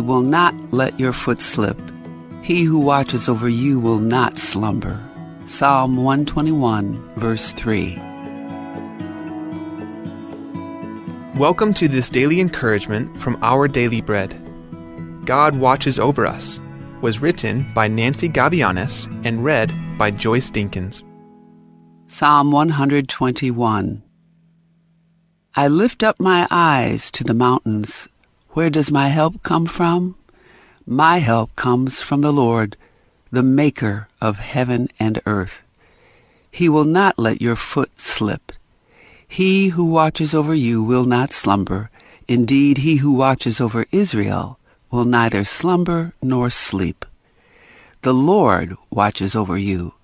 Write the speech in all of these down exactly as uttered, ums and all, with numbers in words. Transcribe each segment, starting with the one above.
He will not let your foot slip. He who watches over you will not slumber. Psalm one twenty-one, verse three. Welcome to this daily encouragement from Our Daily Bread. God Watches Over Us was written by Nancy Gavianes and read by Joyce Dinkins. Psalm one hundred twenty-one. I lift up my eyes to the mountains. Where does my help come from? My help comes from the Lord, the maker of heaven and earth. He will not let your foot slip. He who watches over you will not slumber. Indeed, he who watches over Israel will neither slumber nor sleep. The Lord watches over you.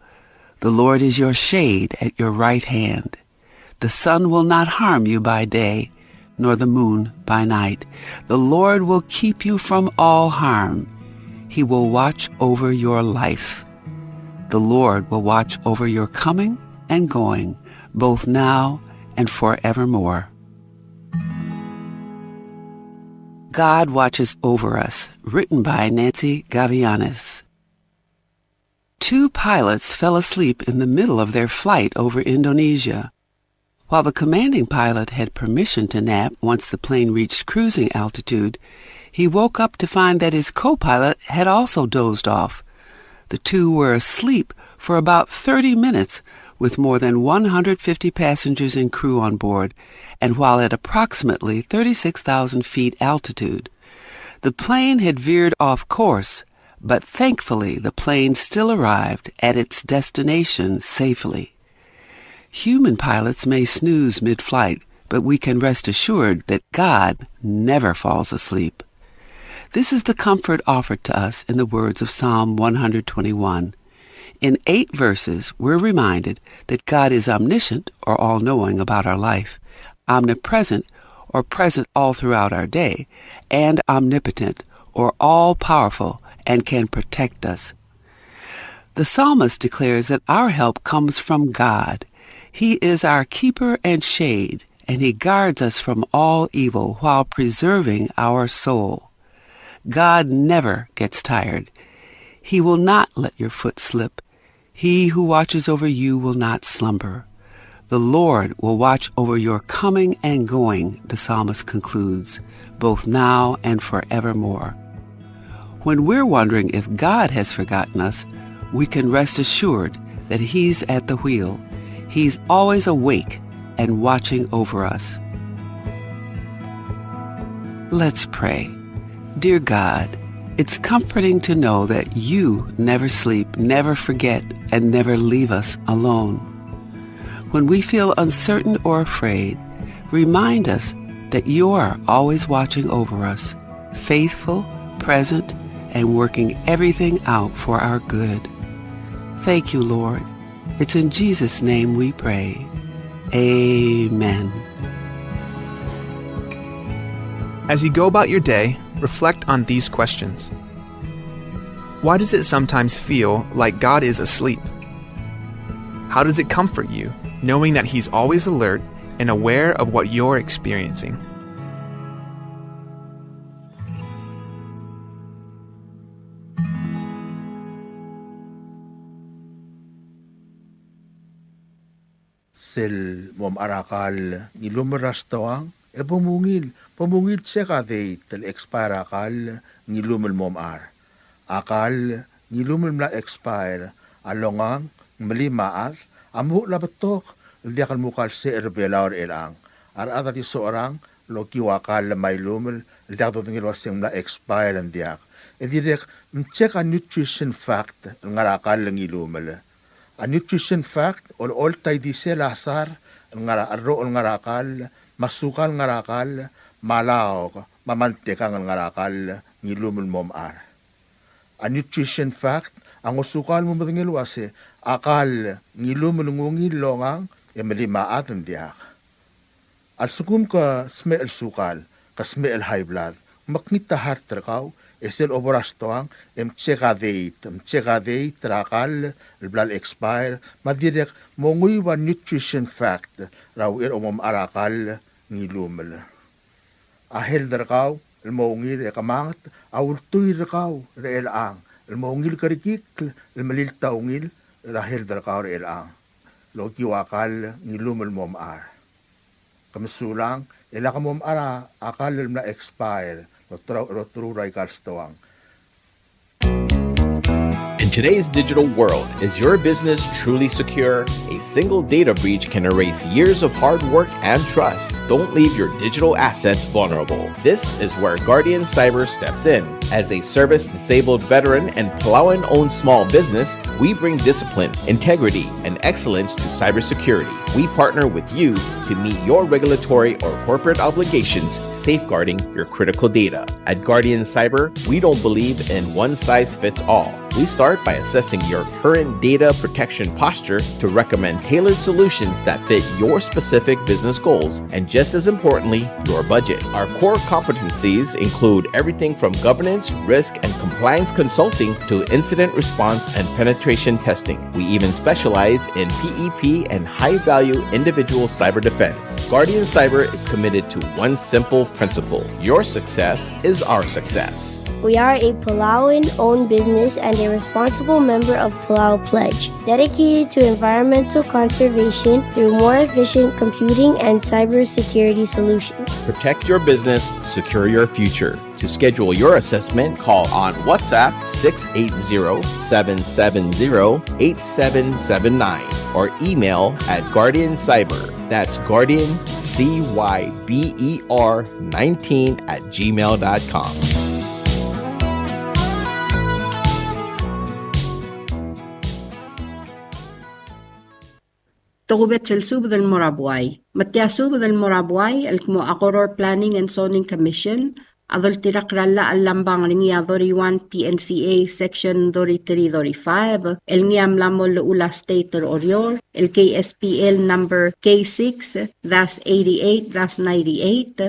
The Lord is your shade at your right hand. The sun will not harm you by day, nor the moon by night. The Lord will keep you from all harm. He will watch over your life. The Lord will watch over your coming and going, both now and forevermore. God Watches Over Us, written by Nancy Gavianes. Two pilots fell asleep in the middle of their flight over Indonesia. While the commanding pilot had permission to nap once the plane reached cruising altitude, he woke up to find that his co-pilot had also dozed off. The two were asleep for about thirty minutes, with more than one hundred fifty passengers and crew on board, and while at approximately thirty-six thousand feet altitude. The plane had veered off course, but thankfully the plane still arrived at its destination safely. Human pilots may snooze mid-flight, but we can rest assured that God never falls asleep. This is the comfort offered to us in the words of Psalm one hundred twenty-one. In eight verses, we're reminded that God is omniscient, or all-knowing, about our life, omnipresent, or present all throughout our day, and omnipotent, or all-powerful, and can protect us. The psalmist declares that our help comes from God. He is our keeper and shade, and he guards us from all evil while preserving our soul. God never gets tired. He will not let your foot slip. He who watches over you will not slumber. The Lord will watch over your coming and going, the psalmist concludes, both now and forevermore. When we're wondering if God has forgotten us, we can rest assured that He's at the wheel. He's always awake and watching over us. Let's pray. Dear God, it's comforting to know that you never sleep, never forget, and never leave us alone. When we feel uncertain or afraid, remind us that you are always watching over us, faithful, present, and working everything out for our good. Thank you, Lord. It's in Jesus' name we pray. Amen. As you go about your day, reflect on these questions. Why does it sometimes feel like God is asleep? How does it comfort you knowing that He's always alert and aware of what you're experiencing? Sel momechar a kall ngilumel er a stoang, e bo mungil, bo mungil check a date el expire a kall ngilumel momechar. A kall ngilumel mla expire a longang, melim a chad, a uchul a betok el diak el mukal secher er Belau er chelechang. A rechad a di socherang el okiu a kall me a ilumel el diak dodengei el uaseng mla expire ng diak. E dirrek mcheck a nutrition fact el ngar er a kall ngilumel. A nutrition fact, olecholt a ildisel a sar el ngar er a, cherroch el ngar er a kall, me a sukal el ngar er a kall, me a laok, me a mantekang el ngar er a kall ngilumel momechar. A nutrition fact a ngosukau el mo medengei el uase a kall ngilumel ng ungil el longang e melim a chad ng diak. A lsekum ke smecher el sukal, ke smecher el high blood, mekngit a heart er kau, e sel obo er a stoang e mcheck a date, mcheck a date er a kall el bla le expire, me a dirrek monguiu a nutrition fact er a uchei er a momechar a kall ngilumel. A health er kau el mo ungil e kemanget a ultuil er kau er chelechang el mo ungil kerekikl el melilta ungil er a health er kau er chelechang. Lokiu a kall ngilum el mo mechar. Ke mesulang, e lak mo mechar a kall el mla expire, loterau, loterau er a ikal stoang. In today's digital world, is your business truly secure? A single data breach can erase years of hard work and trust. Don't leave your digital assets vulnerable. This is where Guardian Cyber steps in. As a service-disabled veteran and Palauan-owned small business, we bring discipline, integrity, and excellence to cybersecurity. We partner with you to meet your regulatory or corporate obligations, safeguarding your critical data. At Guardian Cyber, we don't believe in one size fits all. We start by assessing your current data protection posture to recommend tailored solutions that fit your specific business goals and, just as importantly, your budget. Our core competencies include everything from governance, risk, and compliance consulting to incident response and penetration testing. We even specialize in P E P and high-value individual cyber defense. Guardian Cyber is committed to one simple principle: your success is our success. We are a Palauan owned business and a responsible member of Palau Pledge, dedicated to environmental conservation through more efficient computing and cybersecurity solutions. Protect your business, secure your future. To schedule your assessment, call on WhatsApp six eight zero, seven seven zero, eight seven seven nine or email at Guardian Cyber. That's Guardian C Y B E R nineteen at gmail dot com. Tokubets el subed el mo er a buai. Me tia subed el mo er a buai el kmo a Koror Planning and Zoning Commission a doltirakl er a llach el lambang er ngii a thirty-one P N C A section thirty-three thirty-five, el ngii a mla mo llechul a state er Oreor, el K S P L number K six dash eighty-eight dash ninety-eight,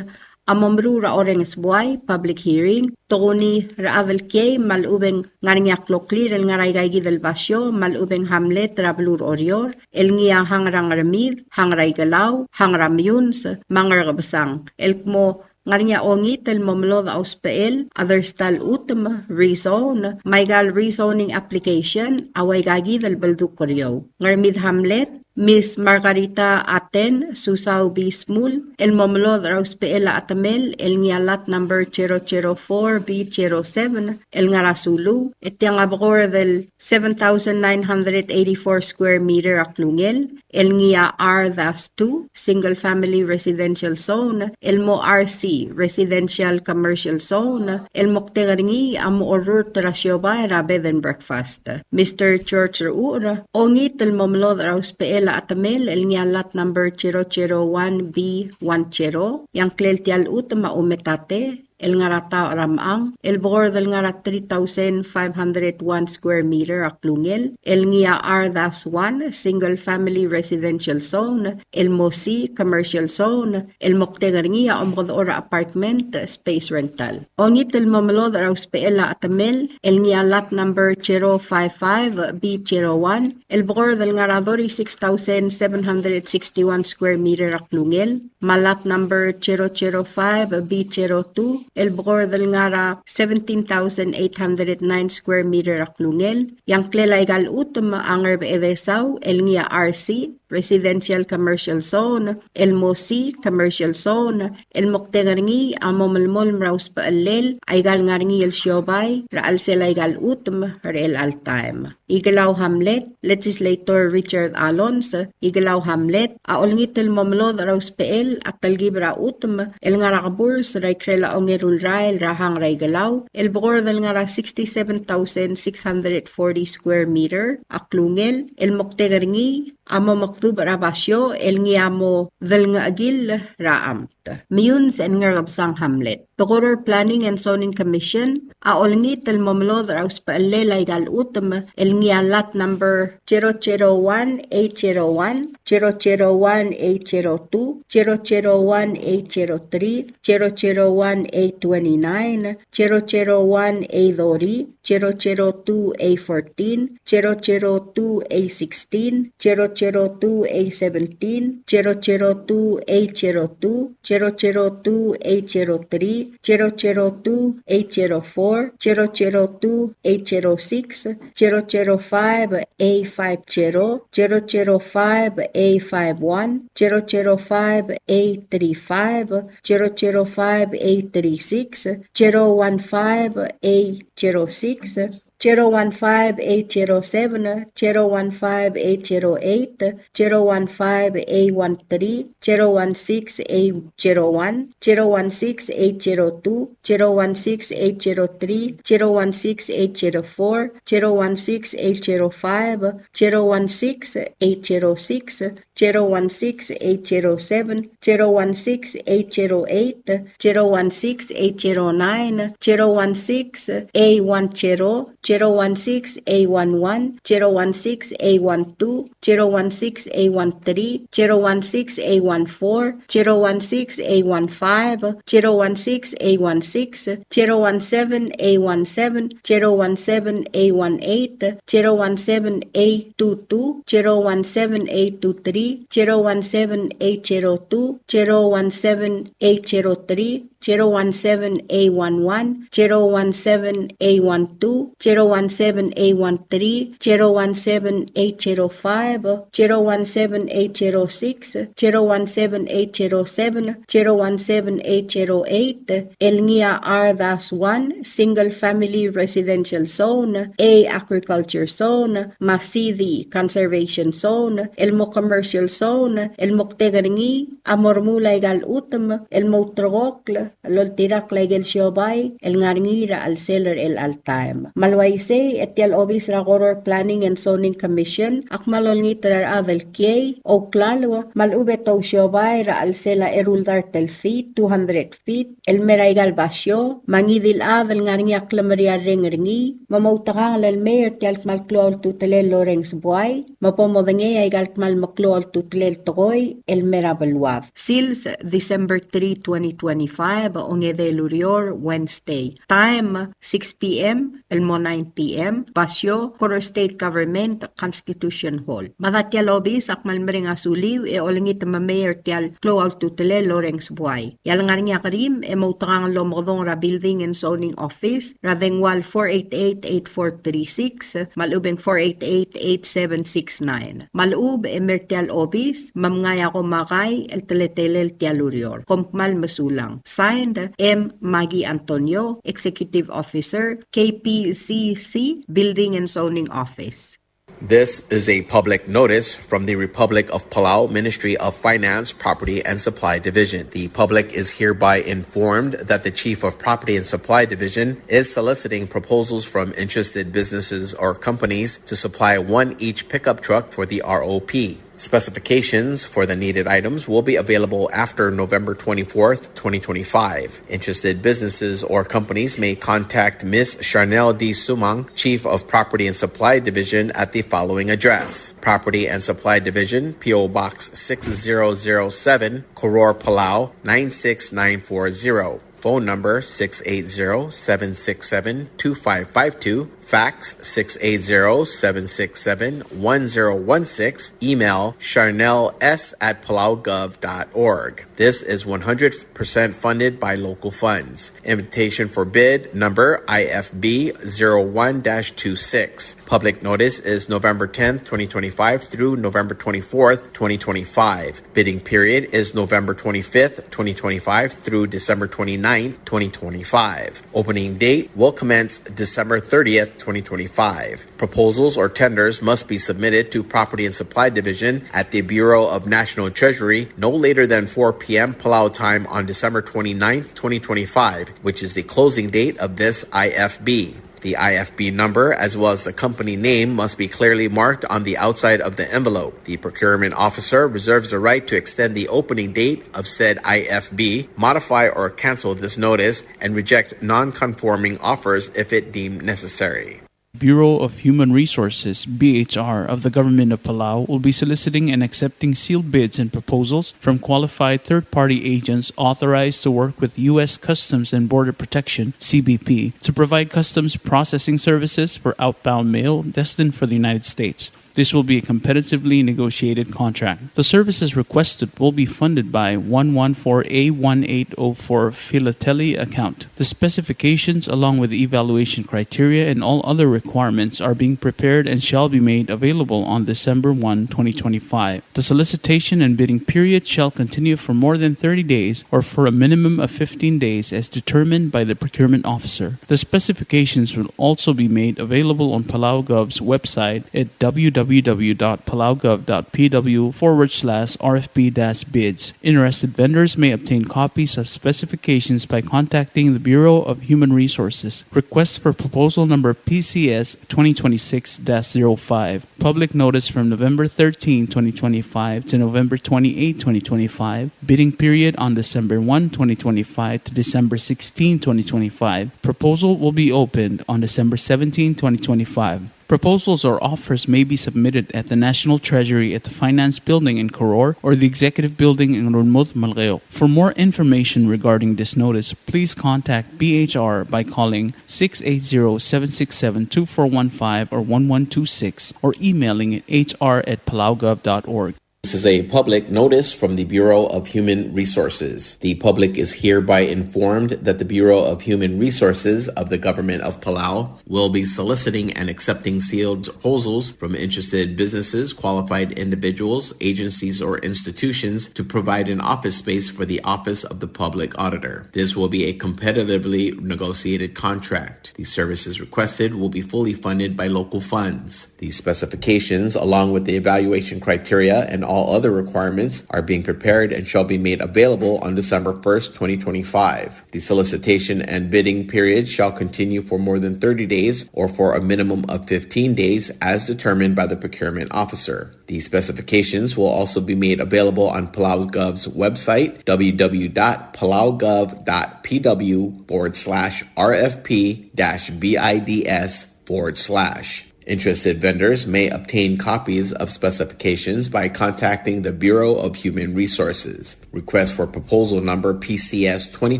a mo meruul er a orrenges buai, public hearing, tokuni er a chad el kiei me a lechub e ng ngar er ngii a kloklir el ngar er a ikaikid el basio me a lechub e ng hamlet er a beluu er Oreor, el ngii a Hang er a Ngermid, Hang er a Ikelau, Hang er a Meyuns, me a Ngerkebesang, el kmo ngar er ngii a ongit el mo melodech a usbechel a dersta el chutem, rezone, me aika el rezoning application a ua ikaikid el beldukl er eou. Ngermid Hamlet, Miss Margarita Aten Susau B. Smul, el mo melodech er a usbechel a chetemel el ngii a lot number zero zero four B zero seven, el ngar er a Sulu, e tiang a bekord el seven thousand nine hundred eighty-four square meter a klungel, el ngii a R dash two, single family residential zone, el mo R C, residential commercial zone, el moktek er ngii a mo orrurt er a siobai er a bed and breakfast. Mister George Rechucher, ongit el mo melodech er a usbechel a chetemel el ngii a lot number zero zero one B one zero, e a ngklel tia el chutem a Umetate, el ngar er a Taoch er a Mechang, el bekord el ngar er a three thousand five hundred one square meter a klungel, el ngii a R dash one, single family residential zone, el mo C, commercial zone, el moktek er ngii a omekedechor er a apartment, space rental. Ongit el mo melodech er a usbechel a chetemel el ngii a lot number zero five five B zero one, el bekord el ngar er a thirty-six thousand seven hundred sixty-one square meter a klungel, me a lot number zero zero five B zero two, el bekord el ngar er a seventeen thousand eight hundred nine square meter a klungel, e a ngklel aika el chutem a Ngerbechedesau, el ngii a R C, residential commercial zone, el mo C, commercial zone, el moktek er ngii a mo melemolem er a usbechellel aika el ngar er ngii el siobai er a chelsel aika el chutem er chelecha el taem. Ikelau Hamlet, Legislator Richard Alonz, Ikelau Hamlet, a olengit el mo melodech er a usbechel a telkib er a chutem el ngar er a keburs er a ikrel a ongeru el rael er a Hang er a Ikelau, el bekord el ngar er a sixty-seven thousand six hundred forty square meter a klungel, el moktek er ngii a mo mekdubech er a basio el ngii a mo delngechekill er a amt. Meyuns and Ngerkebesang Hamlet. The Koror Planning and Zoning Commission a olengit el mo melodech er a usbechellel aika el chutem el ngii a lot number zero zero one A zero one, zero zero one A zero two, zero zero one A zero three, zero zero one A twenty-nine, zero zero one A thirty, zero zero two A fourteen, zero zero two A sixteen, zero zero two A seventeen, zero zero two A zero two, zero zero two eight zero three, zero zero two eight zero four, zero zero two eight zero six, zero zero five A five zero, zero zero five A five one, zero zero five A three five, zero zero five A three six, zero one five A zero six, zero one five eight zero seven, zero one five eight zero eight, zero one five eight one three, zero one six eight zero one, zero one six eight zero two, zero one six eight zero three, zero one six eight zero four, zero one six eight zero five, zero one six eight zero six, zero one six eight zero seven, zero one six eight zero eight, zero one six eight zero nine, zero one six A one zero, zero one six A one one, zero one six A one two, zero one six A one three, zero one six A one four, zero one six A one five, zero one six A one six, zero one seven A one seven, zero one seven A one eight, zero one seven A two two, zero one seven A two three, zero one seven A zero two, zero one seven A zero three, zero one seven A one one, zero one seven A one two, zero one seven A one three, zero one seven A zero five, zero one seven A zero six, zero one seven A zero seven, zero one seven A zero eight, el ngii a R dash one, single family residential zone, A agriculture zone, me a C D conservation zone, el mo commercial zone, el moktek er ngii a mo remuul aika el chutem el mo ulterekokl el oltirakl aike el siobai el ngar er ngii er a chelsel er chelecha el taem. Me a le uaisei e tia el obis er a Koror Planning and Zoning Commission a kmal olengit er a rechad el kiei, ouklalo, me a lechub e te ousiobai er a chelsel a eru el dart el feet, two hundred feet, el mei er aika el basio, me a ngii di el chad el ngar er ngii a klemeriarreng er ngii, me moutekangel el mei er tia el kmal klou a ultutelel el orrenges buai, me bo modengei aika el kmal meklou a ultutelel el tekoi el mei er a beluad. Sils, December three, twenty twenty-five, ongedei el ureor, Wednesday. Taem, six P M el mo nine P M, basio, Koror State Government Constitution Hall. Me a tia el obis a kmal mereng a suliu e olengit me mei er tia el klou a ultutelel el orrenges buai. E a le ngar er ngii a kerim e moutekangel el omekedong er a Building and Zoning Office er a dengua el four eight eight, eight four three six, me a lechub e ng four eight eight, eight seven six nine. Me a lechub e mei er tia el obis me mngai a komakai el teletelel tia el ureor. Kom kmal mesulang. Signed, M. Maggie Antonio, Executive Officer, K P Z C, Building and Zoning Office. This is a public notice from the Republic of Palau Ministry of Finance, Property and Supply Division. The public is hereby informed that the Chief of Property and Supply Division is soliciting proposals from interested businesses or companies to supply one each pickup truck for the R O P. Specifications for the needed items will be available after November twenty-fourth, twenty twenty-five. Interested businesses or companies may contact Miss Charnel D. Sumang, Chief of Property and Supply Division, at the following address: Property and Supply Division, P O Box six zero zero seven, Koror, Palau, nine six nine four zero. Phone number six eight zero, seven six seven, two five five two. Fax six eight zero, seven six seven, one zero one six. Email charnels at palaugov dot org. This is one hundred percent funded by local funds. Invitation for bid number I F B zero one dash two six. Public notice is November tenth, twenty twenty-five through November twenty-fourth, twenty twenty-five. Bidding period is November twenty-fifth, twenty twenty-five through December twenty-ninth, twenty twenty-five. Opening date will commence December thirtieth, twenty twenty-five. Proposals or tenders must be submitted to Property and Supply Division at the Bureau of National Treasury no later than four p.m. Palau time on December twenty-ninth, twenty twenty-five, which is the closing date of this I F B. The I F B number, as well as the company name, must be clearly marked on the outside of the envelope. The procurement officer reserves the right to extend the opening date of said I F B, modify or cancel this notice, and reject non-conforming offers if it deemed necessary. Bureau of Human Resources, B H R, of the Government of Palau will be soliciting and accepting sealed bids and proposals from qualified third-party agents authorized to work with U S Customs and Border Protection, C B P, to provide customs processing services for outbound mail destined for the United States. This will be a competitively negotiated contract. The services requested will be funded by one one four A one eight oh four Philately account. The specifications, along with the evaluation criteria and all other requirements, are being prepared and shall be made available on December one, twenty twenty-five. The solicitation and bidding period shall continue for more than thirty days or for a minimum of fifteen days as determined by the procurement officer. The specifications will also be made available on Palau Gov's website at w w w dot palau gov dot p w forward slash r f p dash bids. Interested vendors may obtain copies of specifications by contacting the Bureau of Human Resources. Request for proposal number P C S twenty twenty-six dash zero five. Public notice from November thirteenth, twenty twenty-five to November twenty-eighth, twenty twenty-five. Bidding period on December one, twenty twenty-five to December sixteenth, twenty twenty-five. Proposal will be opened on December seventeenth, twenty twenty-five. Proposals or offers may be submitted at the National Treasury at the Finance Building in Koror or the Executive Building in Ngerulmud, Melekeok. For more information regarding this notice, please contact B H R by calling six eight zero, seven six seven, two four one five or one one two six or emailing at h r at palaugov dot org. This is a public notice from the Bureau of Human Resources. The public is hereby informed that the Bureau of Human Resources of the Government of Palau will be soliciting and accepting sealed proposals from interested businesses, qualified individuals, agencies, or institutions to provide an office space for the Office of the Public Auditor. This will be a competitively negotiated contract. The services requested will be fully funded by local funds. The specifications, along with the evaluation criteria and all other requirements, are being prepared and shall be made available on December first, twenty twenty-five. The solicitation and bidding period shall continue for more than thirty days or for a minimum of fifteen days as determined by the procurement officer. The specifications will also be made available on Palau Gov's website, w w w dot palau gov dot p w forward slash r f p dash b i d s forward slash. Interested vendors may obtain copies of specifications by contacting the Bureau of Human Resources. Request for proposal number P C S twenty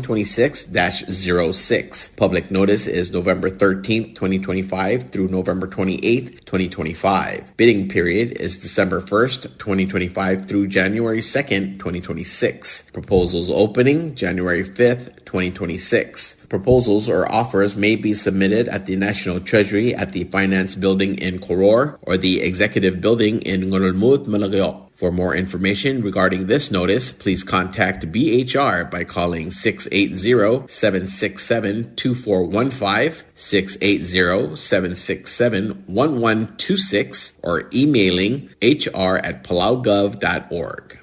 twenty-six dash zero six. Public notice is November thirteenth, twenty twenty-five through November twenty-eighth, twenty twenty-five. Bidding period is December first, twenty twenty-five through January second, twenty twenty-six. Proposals opening January fifth, twenty twenty-six. Proposals or offers may be submitted at the National Treasury at the Finance Building in Koror or the Executive Building in Ngerulmud, Melekeok. For more information regarding this notice, please contact B H R by calling six eight zero, seven six seven, two four one five, six eight zero, seven six seven, one one two six, or emailing h r at palaugov dot org.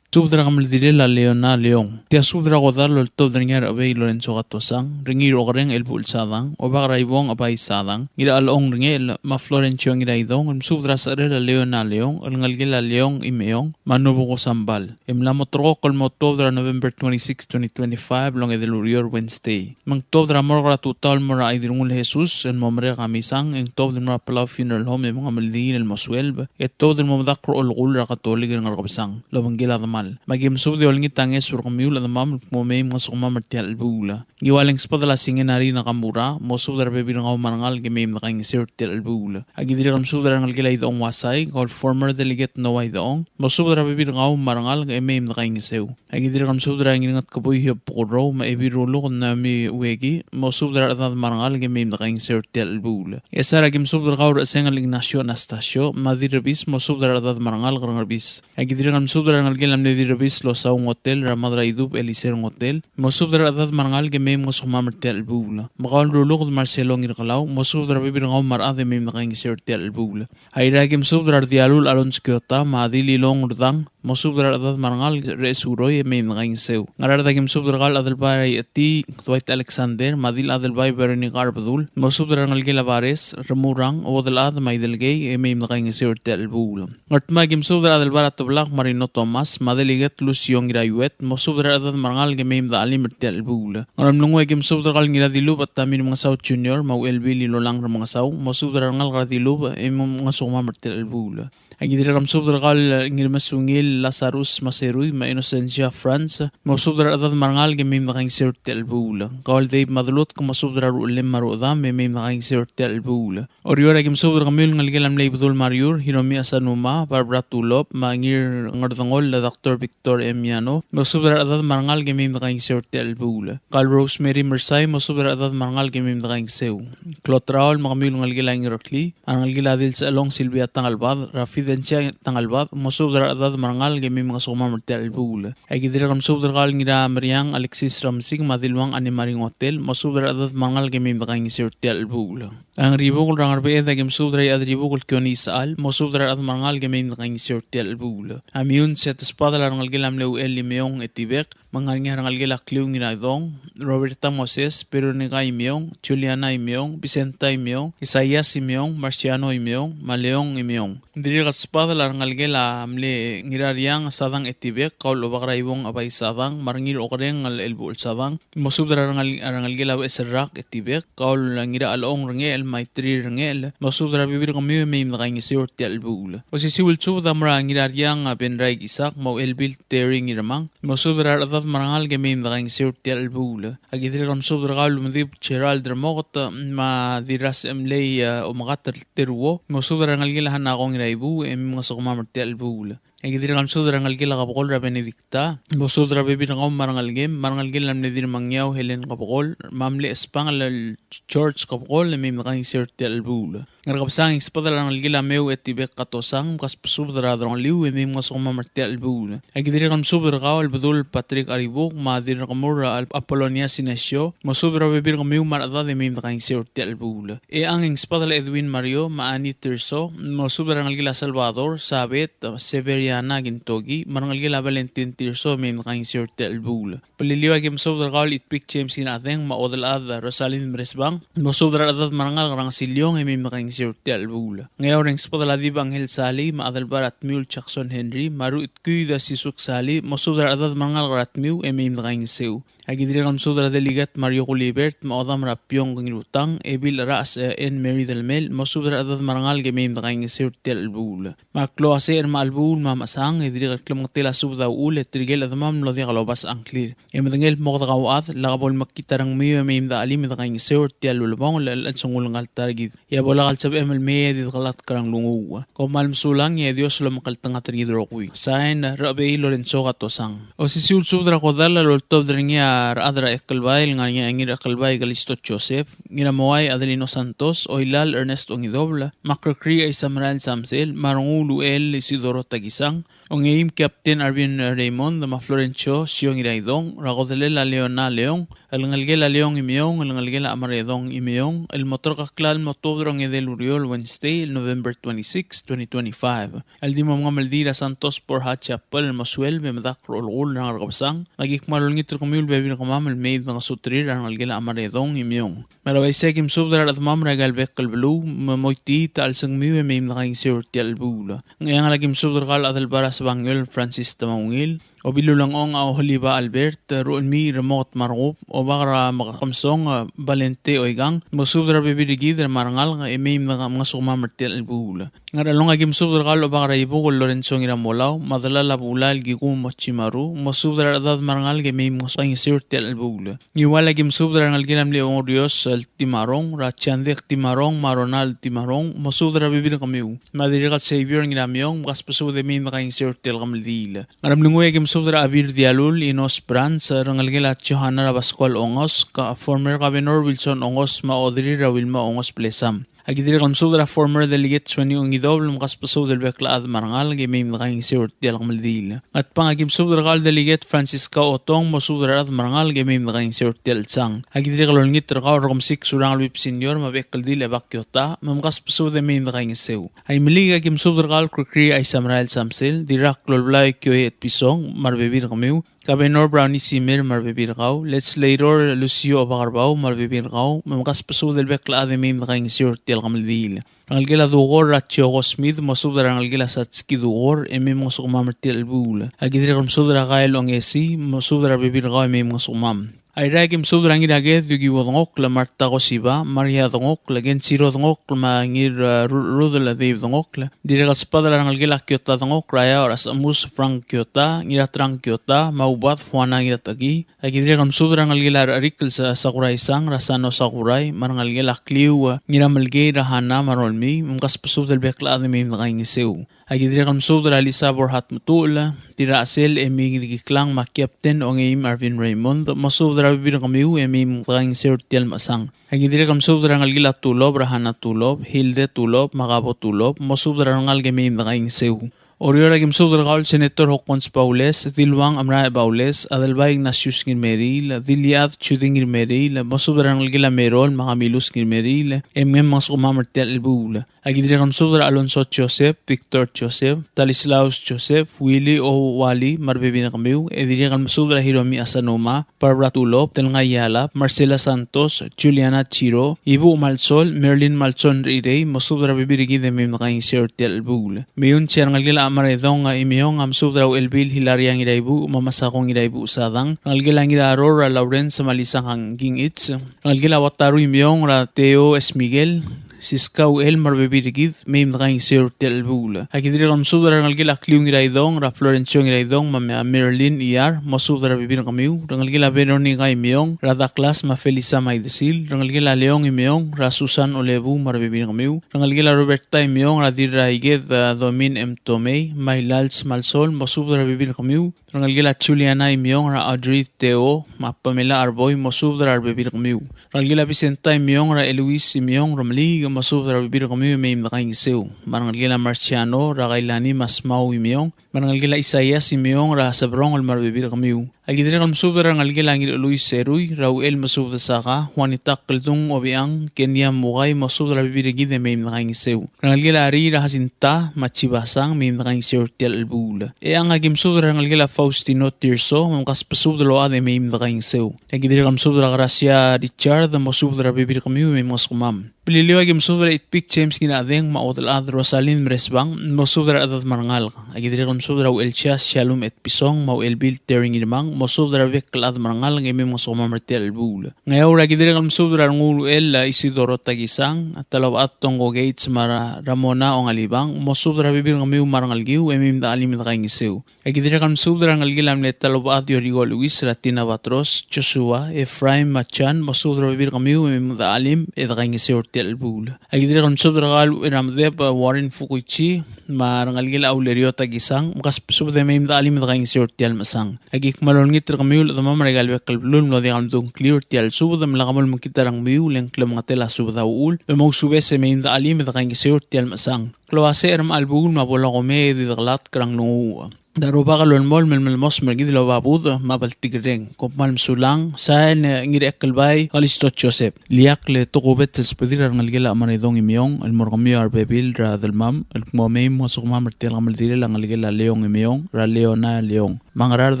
Subed er a kemeldiil a Leona Leong. Tia subed er a kodall el oltobed er ngii a Rechebei Lorenzo Katosang, er ngii er a Okereng Elbuchel Sadang, Obak er a Ibong Abai Sadang, Ngirachelechong Rengechel, me a Florencio Ngiraidong, el mesubed er a secherel a Leona Leong, el ngelekel a Leong Imeong, me a Nobuko Sambal. E mla mo terrekokl el mo tuobed er a November twenty-six, twenty twenty-five, el ongedei el ureor, Wednesday. Me ng tuobed er a morgue er a tutau el mo er a Chaidirngul Jesus el mo merek a misang, e ng tuobed el mo er a Palau Funeral Home e mengemeldiil el mo sueleb, e tuobed el mo medakl er a olekull er a Katolik er a Ngerkebesang el obengkel a demal. Me aki mesubed e olengit a ngeso er kemiu el chedemam el kmo mei mngesukemam er tia el chelebuul. Ngiual e ng subedel a Singen Ari Nakamura, mosubed er a rebebil er kau me a rengalek e mei mdekaingeseu er tia el chelebuul. Aki dirrek el mesubed er a rengelekel a Idechong Wasai, kau el former delegate Noah Idechong, mosubed er a rebebil er kau me a rengalek e mei mdekaingeseu. Aki dirrek el mesubed er a Ngirngetkebui Hiob Bukurrou, me a Ebil Ruluked Naomi Ueki, mosubed er a rechedad me a rengalek e mei mdekaingeseu er tia el chelebuul. Ngchesar aki mesubed er kau er a Chesengel Ignacio Anastasio, me a Dirrebis, mosubed er a rechedad me a rengalek er a Ngerbis. Aki dirrek el mesubed er a rengelekel a mle Dirrebis Losau Ngotel, er a Mad er a Idub Eliser Ngotel, mosubed er a rechedad me a rengalek e mei mngesukemam er tia el chelebuul. Me kau el Ruluked Marcelo Ngirkelau, mosubed er a rebebil er kau me a rechad e mei mdekaingeseu er tia el chelebuul. Airai aki mesubed er a Rdialul Alonso Kiota, me a Dililong Urdang, mosubed er a rechedad me a rengalek er a Esuroi e mei mdekaingeseu. Ngaraard aki mesubed er kau el Adelbai Eti Dwight Alexander, me a Dil Adelbai Veronica Arbedul, mosubed er a rengelekel a Bares, Remurang, Uodelchad, me a Idelkei, e mei mdekaingeseu er tia el chelebuul. Ngardmau aki mesubed er a Adelbai er a Teblak Marino Thomas, me a Delegate Lucio Ngiraiuet, mosubed er a rechedad me a rengalek e mei mdechelim er tia el chelebuul. Ngeremlengui aki mesubed er kau el Ngiradilubech Tamir Mengesau Junior, me a Uchelbil Ilolang Remengesau, mosubed er a rengalek er a Dilubech, e mei mngesukemam er tia el chelebuul. Aki dirrek el mesubed er kau el Ngirmesungil Lazarus Maserui, me a Innocencia Franz, mosubed er a rechedad me a rengalek e mei me dekaingeseu er tia el chelebuul. Kau el Dave Madelutk, mosubed er a ruchellem me a ruchedam, e mei me dekaingeseu er tia el chelebuul. Oreor, aki mesubed er kemiu el ngelekel a mle Ibedul Mariur, Hiromi Asanuma, Barbara Tulop, me a Ngirngerdengoll el Doctor Victor M. Yano, mosubed er a rechedad me a rengalek e mei me dekaingeseu er tia el chelebuul. Kau el Rosemary Mersai, mosubed er a rechedad me a rengalek e mei me dekaingeseu. Klotraol, me kemiu el ngelekel a Ngirakli, a rengelekel a Dilsechelong Silvia Tangelbad, er a Fidencia Tangelbad, mosubed er a rechedad me a rengalek e mei me ngesukemam er tia el chelebuul. Aki dirrek el mesubed er kau el Ngirameriang Alexis Ramsik, me a Diluang Anne Marie Ngotel, mosubed er a rechedad me a rengalek e mei me dekaingeseu er tia el chelebuul. A Ngeribukel er a Ngerbeched, aki mesubed er a Iechadribukel Kione Isechal, mosubed er a rechedad me a rengalek e mei me dekaingeseu er tia el chelebuul. A Miun, se a tesbadel a rengelekel a mle Uchel Imeong Etibek, me ng ngar er ngii a rengelekel a Kliu Ngiraidong, Roberta Moses, Veronica Imeong, Juliana Imeong, Vicenta Imeong, Isaias Imeong, Marciano Imeong, me a Leong Imeong. Dirrek el sbadel a rengelekel a mle Ngirariang Sadang Etibek, kau el Obak er a Ibong Abai Sadang, me a Ngir Okereng el Elbuchel Sadang, mosubed er a rengel-, a rengelekel a Becheserrak Etibek, kau el Ngirachelong Rengechel, me a Itrir Rengechel, mosubed er a rebebil er kemiu e mei me dekaingeseu er tia el chelebuul. Osisiu el subed a mo er a Ngirariang a Benraik Isak, me a Uchelbil Terry Ngirmang, mosubed er a rechedad me a rengalek e mei me dekaingeseu er tia el chelebuul. Aki dirrek el mesubed er kau el Medib Gerald Remoket, me a Dirrasechemlei, e, Omekat el Teruo, mosubed er a rengelekel a Hanako Ngiraibuuch, e mei me ngesukemam er tia el chelebuul. Aki dirrek el mesubed er a rengelekel a Kebekol er a Benedicta, mosubed er a rebebil er kau me a rengelekem, me a rengelekel a mle Dirremengiau Helen Kebekol, me a mle Espangel el George Kebekol, e mei me dekaingeseu er tia el chelebuul. Ngerkebesang, e ng sbedel a rengelekel a Meu Etibek Katosang, mkasbesubed er a delongeliu, e mei me ngesukemam er tia el chelebuul. Aki dirrek el mesubed er kau el Bedul Patrick Aribuk, me a Dirrekemur Apolonia Sinesio, mosubed er a rebebil er kemiu me a rechedad e mei me dekaingeseu er tia el chelebuul. Echang, e ng sbedel a Edwin Mario, me a Annie Tirso, mosubed er a rengelekel a Salvador, Sabet, Severiana Kintoki, me a rengelekel a Valentin Tirso, e mei me dekaingeseu er tia el chelebuul. Beliliou, aki mesubed er kau el Itpik James Ngiradeng, me a Odelchad Rosalind Meresbang, mosubed er a rechedad me a rengalek er a Ngesiliong, e mei me dekaingeseu er tia el chelebuul. Ngeaur, e ng sbedel a Dib Angel Sali, me a Adelbai er a Tmiu el Jackson Henry, me a Ruchitkuid a Sisuk Sali, mosubed er a rechedad me a rengalek er a Tmiu, e mei me dekaingeseu. Aki dirrek el mesubed er a Delegate Mario Gulibert, me a Odam er a Piong Ngirutang, Ebil Ras, e, Anne Mary Delmel, mosubed er a rechedad me a rengalek e mei me dekaingeseu er tia el chelebuul. Me a klou a secher me a chelebuul me a mechesang, e dirrek el klemengetel a subed a uchul, e tirke el chedemam el mlo diak lobasech a ngklir. E medengei el kmo kede kauchad, lak bo lemekngit a rengmiu e mei me dechelim e dekaingeseu er tia el ulebongel el chelsengul ngalek er kid. E a bo lak el sebechem el mei e di dekelatk er a nglunguuch. Kom kmal mesulang e a Dios a lomekngeltengat er kid el rokui. Sain, Rechebei Lorenzo Katosang. Osisiu el subed er a kodall a loltobed er ngii a rechad er a Ekelbai el ngar er ngii a Ngiraekelbai Kalisto Joseph, Ngiramoai Adelino Santos, Oilal Ernest Ongidobel, me a Krekrii Aisamerael Samsel, me a Rengul Uchel Isidoro Takisang, Ongeim Captain Arvin Raymond, me a Florencio Siong Iraidong, er a kodellel a Leona Leong, el ngelekel a Leong Imeong, el ngelekel a Amaredong Imeong, el mo terkakl el mo tuobed er a ongedei el ureor el Wednesday, el November twenty-six, twenty twenty-five. El di mo mengemeldiil er a Santos Borja Chapel el mo sueleb e medakl er a olekull er a Ngerkebesang, me aki kmal olengit er kemiu el bebil er kemam el mei me dengesuterir a rengelekel a Amaredong Imeong. Me a le uaisei e aki mesubed er a rechedemam er aika el bek el beluu, me moitii a chelsengmiu e mei me dekaingeseu er tia el chelebuul. Ngcheangel, aki mesubed er kau el Adelbai er a Sebangiol Francis Temaungil, Obilulengchong a Oheliba Albert, Ruchelmiich Remoket Markub, Obak er a Mekemesong, Valente Oikang, mosubed er a rebebil er kid me a rengalek e mei me deka-, me ngesukemam er tia el chelebuul. Ngerchelong, aki mesubed er kau el Obak er a Ibuk el Lorenzo Ngiramolau, me a delal a Bulai el Kikumo Chimaru, mosubed er a rechedad me a rengalek e mei me dekaingeseu er tia el chelebuul. Ngiual, aki mesubed er a rengelekel a mle Ongerios el Timarong, er a Chiandek Timarong, me a Ronald Timarong, mosubed er a rebebil er kemiu. Me a dirrek el Xavier Ngirameong, mkasbesubed e mei me dekaingeseu er tia el kemeldiil. Ngeremlengui, aki mesubed er a Abir Dialul, Inos Brands, rengelekel a Johanna er a Pascual Ongos, ka-, former Governor Wilson Ongos, me a Odrir er a Wilma Ongos Blesam. Aki dirrek el mesubed er a former Delegate Sueni Ongidobel, mkasbesubed el bek el chad me a rengalek e mei me dekaingeseu er tia el kemeldiil. Ngatpang, aki mesubed er kau el Delegate Francisca Otong, mosubed er a rechad me a rengalek e mei me dekaingeseu er tia el chelsang. Aki dirrek el olengit er kau el Rekemesik Surangel Whipps Senior, me a bek el dil Ebak Kiota, me mkasbesubed e mei me dekaingeseu. Aimeliik, aki mesubed er kau el Krekrii Aisamerael Samsel, Dirrak Lolblai Kioe Etpison, me a rebebil er kemiu, Governor Brownie Simer me a rebebil er kau, Legislator Lucio Obakerbau me a rebebil er kau, me mkasbesubed el bek el chad e mei me dekaingeseu er tia el kemeldiil. Rengelekel a Dukor er a Chioko Smith, mosubed er a rengelekel a Satski Dukor, e mei me ngesukemam er tia el chelebuul. Aki dirrek el mesubed er a Kael Ongesii, mosubed er a rebebil er kau e mei me ngesukemam. Airai, aki mesubed er a Ngiraked Yukiwo Dengokl, Marta Kosiba, Maria Dengokl, Kenshiro Dengokl, me a Ngir, eh, Ru-, Rudel Dave Dengokl. Dirrek el subedel a rengelekel a Kiota Dengokl, er a Iaor a Sechemus Frank Kiota, Ngiratrang Kiota, me a Ubad Fuana Ngirataki. Aki dirrek el mesubed er a rengelekel a Recherikel Sa-, Sakurai Sang, er a Sano Sakurai, me a rengelekel a Kliu, eh, Ngiramelkei, er a Hana me a Rolmii, me mkasbesubed el bek el chad e mei me dekaingeseu. Aki dirrek el mesubed er a Lisa Borhat Metuchel, Tirachsel Emi Ngirkiklang, me a Captain Ongeim Arvin Raymond, mosubed er a rebebil er kemiu e mei me dekaingeseu er tia el mechesang. Aki dirrek el mesubed er a rengelekel a Tulop, er a Hana Tulop, Hilde Tulop, me a Kabo Tulop, mosubed er a rengalek e mei me dekaingeseu. Oreor, aki mesubed er kau el Senator Hokkons Baules, Diluang Amrae Baules, Adelbai Ignatius Ngirmeriil, Diliad Judy Ngirmeriil, mosubed er a rengelekel a Merol, me a Kamilus Ngirmeriil, e mei me mngesukemam er tia el chelebuul. Aki dirrek el mesubed er a Alonso Joseph, Victor Joseph, Talislaus Joseph, Willy Owali, me a rebebil er kemiu, e dirrek el mesubed er a Hiromi Asanuma, Barbara Tulop, Telngai Yalap, Marcela Santos, Juliana Chiro, Ibuch Malsol, Merlin Malsol Rirei, mosubed er a rebebil er kid e mei me dekaingeseu er tia el chelebuul. Meiungs, a rengelekel a Chemaredong Imeong a mesubed er a Uchelbil Hilaria Ngiraibuch, me a Masako Ngiraibuch Sadang, rengelekel a Ngiraror er a Lawrence me a Lisa Kangkingich, rengelekel a Wataru Imeong er a Teo Esmikel, Siska Uchel me a rebebil er kid, mei me dekaingeseu er tia el chelebuul. Aki dirrek el mesubed er a rengelekel a Kliu Ngiraidong, er a Florencio Ngiraidong, me a Marilyn Iyar, mosubed er a rebebil er kemiu, rengelekel a Veronica Imeong, er a Douglas me a Felisa Maidesil, rengelekel a Leong Imeong, er a Susan Olebu me a rebebil er kemiu, rengelekel a Roberta Imeong, er a Dirraiked, a Domin M. Tomei, me a Ilals Malsol, mosubed er a rebebil er kemiu, rengelekel a Juliana Imeong, er a Audrey Teo, me a Pamela Arboi, mosubed er a rebebil er kemiu. Rengelekel a Vicenta Imeong, er a Eloise Imeong, Remeliik, mosubed er a rebebil er kemiu e mei me dekaingeseu. Me a rengelekel a Marciano, er a Kailani me a Smau Imeong, me a rengelekel a Isaias Imeong, er a Sebrong, el me a rebebil er kemiu. Aki dirrek el mesubed er a rengelekel a Ngireluis Erui, er a Uchel Mesubed Saka, Juanita Keldung Obiang, Kenia Mukai, mosubed er a rebebil er kid e mei me dekaingeseu. Rengelekel a Ri, er a Jacinta me a Chibasang, mei me dekaingeseu er tia el chelebuul. Eang, aki mesubed er a rengelekel a Faustino Tirso, me mkasbesubed el ochad e mei me dekaingeseu. Aki dirrek el mesubed er a Gracia Richard, mosubed er a rebebil er kemiu e mei mngesukemam. Beliliou, aki mesubed er a Itpik James Ngirachedeng me a Odelchad Rosalind Meresbang, mosubed er a rechedad me a rengalek. Aki dirrek el mesubed er a Uchelsias Shalom Etpison me a Uchelbil Terry Ngirmang, mosubed er a rebek el chad me a rengalek e mei mngesukemam er tia el chelebuul. Ngeaur, aki dirrek el mesubed er a Renguul Uchel, a Isidoro Takisang, a Talobechad Tongko Gates me a Ra-, Ramona Ongalibang, mosubed er a rebebil er kemiu me a rengelekiu e mei me dechelim e dekaingeseu. Aki dirrek el mesubed er a rengelekel a mle Talobechad Yoriko Luis, er a Tina Batros, Joshua, Ephraim me a Jan, mosubed er a rebebil er kemiu e mei me dechelim e dekaingeseu er tia el chelebuul. Aki dirrek el mesubed er kau el Uchel er a Medeb, a Warren Fukuichi, me a rengelekel a Ulerio Takisang, mkasbesubed e mei me dechelim e dekaingeseu er tia el mechesang. Aki kmal olengit er kemiu el chedemam er aika el bek el beluu el mlo diak el medung a ngkliu er tia el subed, me lak mo olmekngit a rengmiu e le ng klemengetel a subed a uchul, me mousubes e mei me dechelim e dekaingeseu er tia el mechesang. Klou a secher me a chelebuul me a bo lak omei e di dekelatk er a nglunguuch. Ng di a Rubak el olemolem el melemosem er kid el oba budech me a bltikerreng. Kom kmal mesulang, sain, e, Ngirchekelbai Kalisto Joseph. Ileakl e tokubets el subedir a rengelekel a Chemaredong Imeong el mo er kemiu a rebebil er a delmam el kmo mei mngesukemam er tia el kemeldiil a ngelekel a Leong Imeong er a Leona Leong. Me a Ngaraard,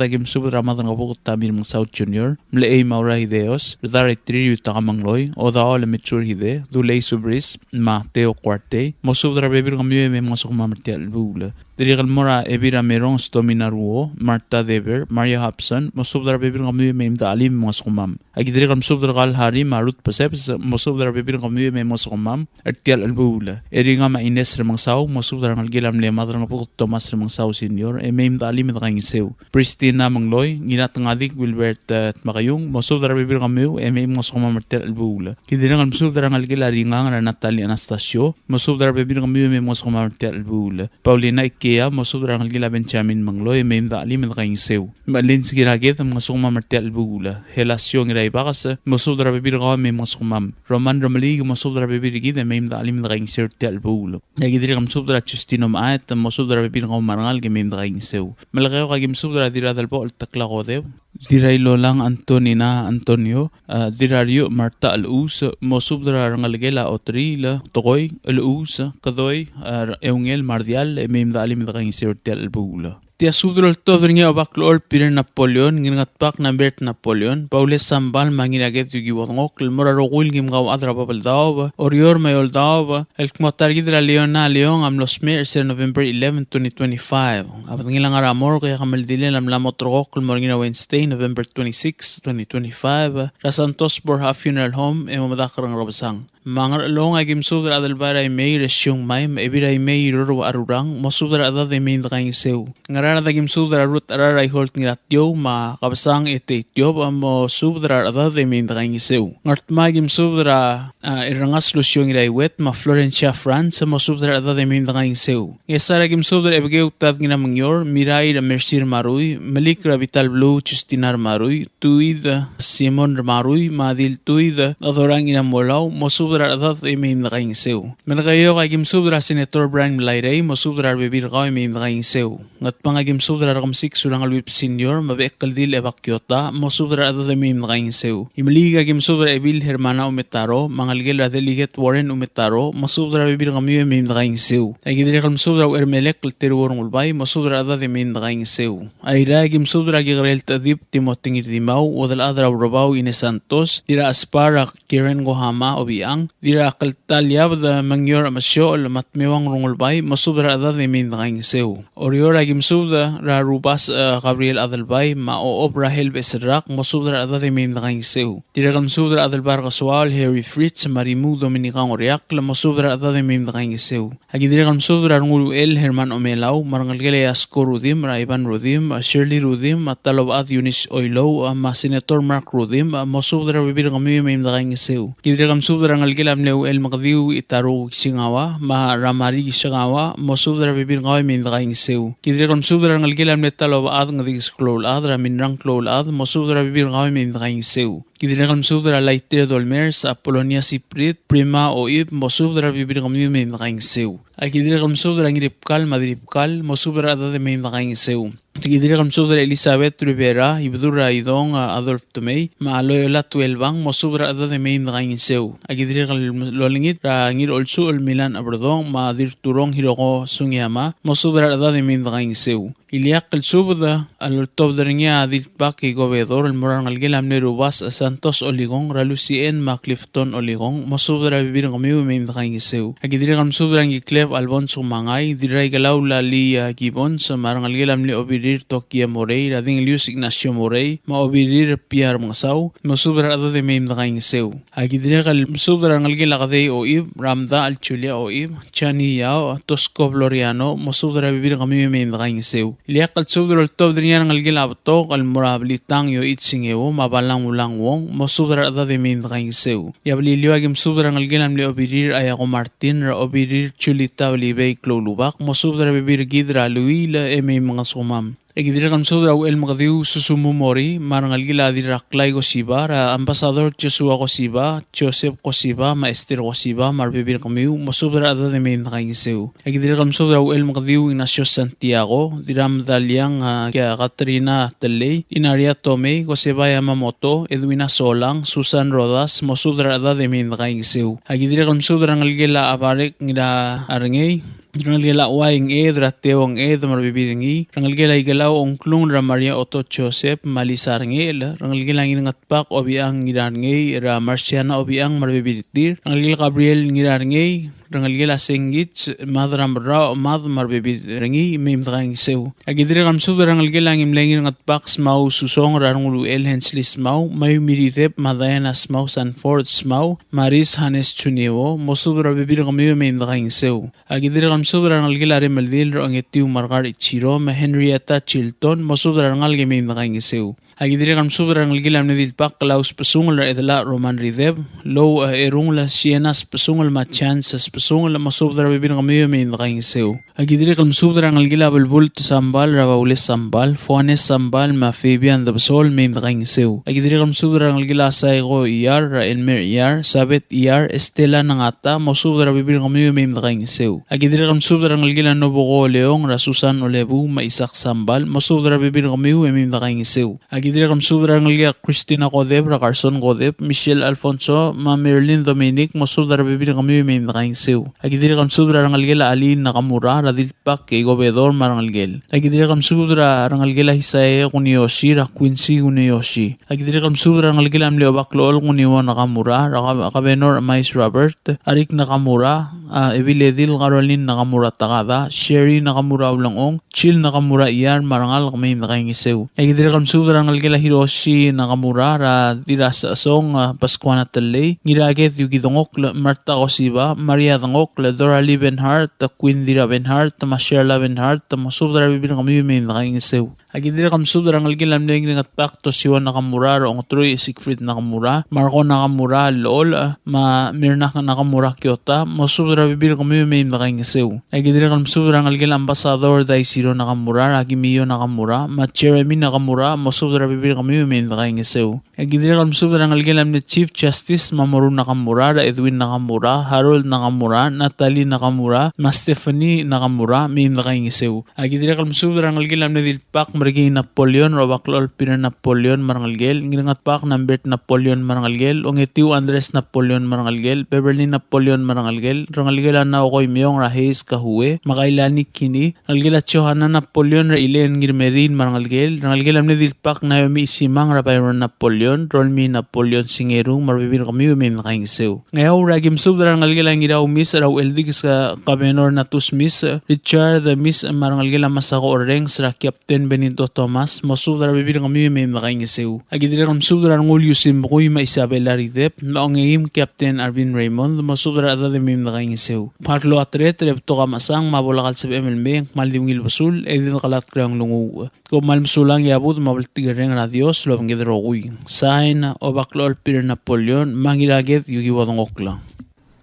aki mesubed er a Madrengebuked Tamir Mengesau Junior, Mlechei Maura Hideos, Rdar Itriu Takamengloi, Odaol Mitsur Hide, Dulei Subris, me a Teo Kuartei, mosubed er a rebebil er kemiu e mei mngesukemam er tia el chelebuul. Dirrek el mo er a Ebil er a Merong Stomina Ruo, Martha Deber, Maria Hobson, mosubed er a rebebil er kemiu e mei me dechelim e mngesukemam. Aki dirrek el mesubed er kau el Harry me a Ruth Besebes, mosubed er a rebebil er kemiu e mei mngesukemam er tia el chelebuul. Eringa me a Ines Remengesau, mosubed er a rengelekel a mle Madrengebuked Thomas Remengesau Senior, e mei me dechelim e dekaingeseu. Pristina Mengloi, Ngiratngadik Wilbert, e, Tmakaiung, mosubed er a rebebil er kemiu e mei mngesukemam er tia el chelebuul. Ki dirrek el mesubed er a rengelekel a Ringang er a Natalie Anastasio, mosubed er a rebebil er kemiu e mei mngesukemam er tia el chelebuul. Paulina Ikea, mosubed er a rengelekel a Benjamin Mengloi e mei me dechelim e dekaingeseu. Melins Ngiraked, mngesukemam er tia el chelebuul. Helasio Ngiraibakas, mosubed er a rebebil er kau e mei mngesukemam. Roman Remeliik, mosubed er a rebebil er kid e mei me dechelim e dekaingeseu er tia el chelebuul. Aki dirrek el mesubed er a Justino Maet, mosubed er a rebebil er kau me a rengalek e mei me dekaingeseu. Melekeok, aki mesubed er a Dirradelbochel Tekla Kodeu, Dirrailolang Antonina Antonio, a, Dirrariuch Marta Chelechus, mosubed er a rengelekel a Otriil, Tekoi, Chelechus, Kedoi, a, Eungel me a Rdiall, e mei me dechelim e dekaingeseu er tia el chelebuul. Tia subed el oltobed er ngii a Obaklechol Peter Napoleon, Ngirngetbak Nambert Napoleon, Baules Sambal me a Ngirakedu Kiuodengokl, el mo er a rokui el kim kauchad er a Babeldaob, Oreor me a Eouldaob, el kmo a ta er kid er a Leona Leong a mlo smecher er se er a November eleven, twenty twenty-five. A bedengel a ngar er a morgue e a kemeldilel a mla mo ulterekokl el mo er ngii er a Wednesday, November twenty-six, twenty twenty-five, er a Santos Borja Funeral Home, e mo medakl er a Ngerkebesang. Me a Ngerchelong a kim subed er a Adelbai er a Imei er a Siung Mai, me a Ebil er a Imei Iror Uarurang, mo subed er a rechedad e mei me dekaingeseu. Ngaraard a kim subed er a Ruth Cherar er a Iholt Ngiratiou, me a Kebesang Etei Tiob, mo subed er a rechedad e mei me dekaingeseu. Ngardmau a kim subed er a, a, Irrengas Lucio Ngiraiuet, me a Florencia Franz, mo subed er a rechedad e mei me dekaingeseu. Ngchesar a kim subed er a Ebekeu Tad Ngiramengior, Mirai er a Mercy Remarui, Melik er a Bital Bluu Justina Remarui, Tuid Simon Remarui, me a Dil Tuid Adorang Ngiramolau, mo subed er a rechedad e mei me dekaingeseu. Melekeok a kim subed er a Senator Brian Melairei, mo subed er a rebebil er kau e mei me dekaingeseu. Ngatpang a kim subed er a Rekemesik Surangel Whipps Senior, me a Bechekeldil Ebak Kiota, mo subed er a rechedad e mei me dekaingeseu. Imeliik a kim subed er a Ebil Hermana Umetaro, me a ngelekel a Delegate Warren Umetaro, mo subed er a rebebil er kemiu e mei me dekaingeseu. A ki dirrek el mesubed er a Uchermelek el Teruo Rengulbai, mo subed er a rechedad e mei me dekaingeseu. Airai a kim subed er a Kekerel Techedib Timothy Ngirdimau, Uodelchad er a Urebau Ines Santos, Dirrachespar a Karen Kohama Obichang, Dirrakltal Iabed Mengior Mesiochel, me a Tmeuang Rengulbai, mo subed er a rechedad e mei me dekaingeseu. Oreor a kim subed er a Rubasech, e, Gabriel Adelbai, me a Ochob Rahel Beserrak, mo subed er a rechedad e mei me dekaingeseu. Dirrek el mesubed er a Adelbai er a Kesoaol Harry Fritz, me a Rimuu Dominica Ngoriakl, mo subed er a rechedad e mei me dekaingeseu. A ki dirrek el mesubed er a Renguluchel Herman Omelau, me a rengelekel a Iasko Rudimch, er a Ivan Rudimch, a Shirley Rudimch, me a Talobechad Eunice Oilouch, me a Senator Mark Rudimch, mo subed er a rebebil er kemiu e mei me dekaingeseu. Ki dirrek el mesubed er a rengelekel a mle Uchelmekediu Itaru Shingawa, me a Ramari Shingawa, mo subed er a rebebil er kau e mei me dekaingeseu. Ki dirrek el mesubed er a rengelekel a mle Talobechad Ngedikes Kloulchad, er a Minrang Kloulchad, mo subed er a rebebil er kau e mei me dekaingeseu. Ki dirrek el mesubed er a Laiter Dolmers, Apolonia Siprit, Prima Oib, mo subed er a rebebil er kemiu e mei me dekaingeseu. A ki dirrek el mesubed er a Ngiribkal me a Diribkal, mo subed er a rechedad e mei me dekaingeseu. Ki dirrek el mesubed er a Elizabeth Rivera, Ibedul er a Idong, a Adolf Tomei, me a Loyola Tuelbang, mo subed er a rechedad e mei me dekaingeseu. A ki dirrek el olengit er a Ngirolsuchel Milan Aberdong, me a Dirturong Hiroko Sugiyama, mo subed er a rechedad e mei me dekaingeseu. Ileakl el subed a loltobed er ngii a Dilbak Ikobedor el mo er a rengelekel a mle Rubasech Santos Olikong, er a Lucien me a Clifton Olikong, mo subed er a rebebil er kemiu e mei me dekaingeseu. A ki dirrek el mesubed er a Ngikleb Alfonso Mangai, Dirraikelau Lalia Gibbons, me a rengelekel a mle Obirir Tokia Morei, er a Dingelius Ignacio Morei, me a Obirir Pierre Mengesau, mo subed er a rechedad e mei me dekaingeseu. A ki dirrek el mesubed er a rengelekel a Kedei Oib, er a Mdachel Julia Oib, Jani Yao, Tosko Floriano, mo subed er a rebebil er kemiu e mei me dekaingeseu. Ileakl el subed a loltobed er ngii a rengelekel a Betok el mo er a Blitang Yoichi Singeo, me a Balang Ulang Wong, mo subed er a rechedad e mei me dekaingeseu. E a Beliliou a kim subed er a rengelekel a mle Obirir Ayako Martin, er a Obirir Julita Belibei Kloulubak, mo subed er a rebebil er kid er a Luil e mei me ngosukemam. E ki dirrek el mesubed er a Uchelmekediu Susumu Mori, me a rengelekel a Dirraklai Kosiba, er a Ambassador Joshua Kosiba, Joseph Kosiba, me a Esther Kosiba, me a rebebil er kemiu, mo subed er a rechedad e mei me dekaingeseu. E ki dirrek el mesubed er a Uchelmekediu Ignacio Santiago, Dirramdaliang, a, Kia Katrina Telei, Inaria Tomei, Koseba Yamamoto, Edwina Solang, Susan Rodas, mo subed er a rechedad e mei me dekaingeseu. A ki dirrek el mesubed er a rengelekel a Abarek Ngirarengei, rengelekel a Uai Ngched, er a Teo Ngched, me a rebebil er ngii, rengelekel a Ikelau Ongklung, er a Maria Otto Joseph, me a Lisa Rengechel, rengelekel a Ngirngetbak Obichang Ngirarengei, er a Marciana Obichang, me a rebebil er tir, rengelekel a Gabriel Ngirarengei, rengelekel a Sengkich, Mad er a Merrau, Mad, me a rebebil er ngii, mei me dekaingeseu. A ki dirrek el mesubed er a rengelekel a Ngimlengir Ngetbak Smau Susong, er a Renguluchel Hensley Smau, Mayumi Rideb, me a Diana Smau, Sanford Smau, Maris Hanes Junio, mo subed er a rebebil er kemiu e mei me dekaingeseu. A ki dirrek el mesubed er a rengelekel a Remeldil er a Ongetiu Margar Ichiro, me a Henrietta Chilton, mo subed er a rengalek e mei me dekaingeseu. A ki dirrek el mesubed er a rengelekel a mle Dilbak Klaus Besungel, er a Edelach Roman Rideb, Lou, e, Erungel Siena Besungel, me a Chance Besungel, mo subed er a rebebil er kemiu e mei me dekaingeseu. A ki dirrek el mesubed er a rengelekel a Belbult Sambal, er a Baules Sambal, Foanes Sambal, me a Fabian Debesol, mei me dekaingeseu. A ki dirrek el mesubed er a rengelekel a Saigo Iyar, er a Elmer Iyar, Sabet Iyar, Estela Nangata, mo subed er a rebebil er kemiu e mei me dekaingeseu. A ki dirrek el mesubed er a rengelekel a Nobuko Leong, er a Susan Olebu, me a Isaac Sambal, mo subed er a rebebil er kemiu e mei me dekaingeseu. A ki dirrek el mesubed er a rengelekel a Christina Kodeb, er a Carson Kodeb, Michelle Alfonso, me a Marilyn Dominic, mo subed er a rebebil er kemiu e mei me dekaingeseu. A ki dirrek el mesubed er a rengelekel a Aline Nakamura, er a Dilbak Keiko Bedor me a rengelekel. Aki dirrek el mesubed er a rengelekel a Hisae Kuniyoshi, er a Quincy Kuniyoshi. Aki dirrek el mesubed er a rengelekel a mle Obaklechol Kuniwo Nakamura, er a Ka-, Kabenor Emais Robert, Arik Nakamura, a Ebiledil Caroline Nakamura Takada, Sherry Nakamura Ulengchong, Jill Nakamura Iyar, me a rengalek, mei me dekaingeseu. Aki dirrek el mesubed er a rengelekel a Hiroshi Nakamura, er a Dirrasechesong, a Pascuana Tellei, Ngiraked Yuki Dengokl, Martha Kosiba, Maria Dengokl, Doralee Benhart, Queen Dira Benhart, me a Sherla Benhart, mosubed er a rebebil er kemiu, mei me dekaingeseu. Aki dirrek el mesubed er a rengelekel a mle Ngirngetbak Toshio Nakamura, er a Ongeteruich Siegfried Nakamura, Marco Nakamura, Lechol, me a Mirna Nakamura Kiota, mosubed er a rebebil er kemiu, mei me dekaingeseu. Aki dirrek el mesubed er a rengelekel a Ambassador Daisiro Nakamura, er a Kimio Nakamura, me a Jeremy Nakamura, mosubed er a rebebil er kemiu, mei me dekaingeseu. Aki dirrek el mesubed er a rengelekel a mle Chief Justice Mamoru Nakamura, er a Edwin Nakamura, Harold Nakamura, Natalie Nakamura, me a Stephanie Nakamura, mei me dekaingeseu. Aki dirrek el mesubed er a rengelekel a mle Dilbak Merkii Napoleon, er a Obaklechol Peter Napoleon me a rengelekel, Ngirngetbak Nambert Napoleon me a rengelekel, Ongetiu Andres Napoleon me a rengelekel, Beverly Napoleon me a rengelekel, rengelekel a Naoko Imeong, er a Hayes Kahue, me a Kailani Kini, rengelekel a Johanna Napoleon, er a Elaine Ngirmeriil me a rengelekel, rengelekel a mle Dilbak Naomi Isimang, er a Byron Napoleon, Rolmii Napoleon Singerung, me a rebebil er kemiu, mei me dekaingeseu. Ngeaur, aki mesubed er a rengelekel a Ngiraumis, er a Ucheldikes Kabenor Natus Mis, Richard Mis, me a rengelekel a Masako Orrenges, er a Captain Benito Thomas, mosubed er a rebebil er kemiu, mei me dekaingeseu. Aki dirrek el mesubed er a Rengul Yusim Bekui me a Isabella Ridep, me a Ongeim Captain Arvin Raymond, mosubed er a rechedad e mei me dekaingeseu. Bhar el otereter e betok a mechesang me a bo lak el sebechem el mei, e ng kmal di ungil besul, e di dekelatk er a nglunguuch. Kom kmal mesulang e a budech me a bltikerreng er a Dios lobengked el rokui. Sign, Obaklechol Peter Napoleon, me a Ngiraked Yukiwo Dengokl.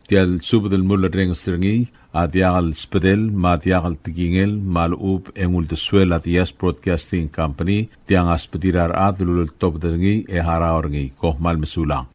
Tia el subed el mulerrenges er ngii a diak el sbedel me a diak el tekingel me a lechub e ng uldesuel a Diaz Broadcasting Company, tiang a sbedir a rechad el uleltobed er ngii e harau er ngii. Kom kmal mesulang.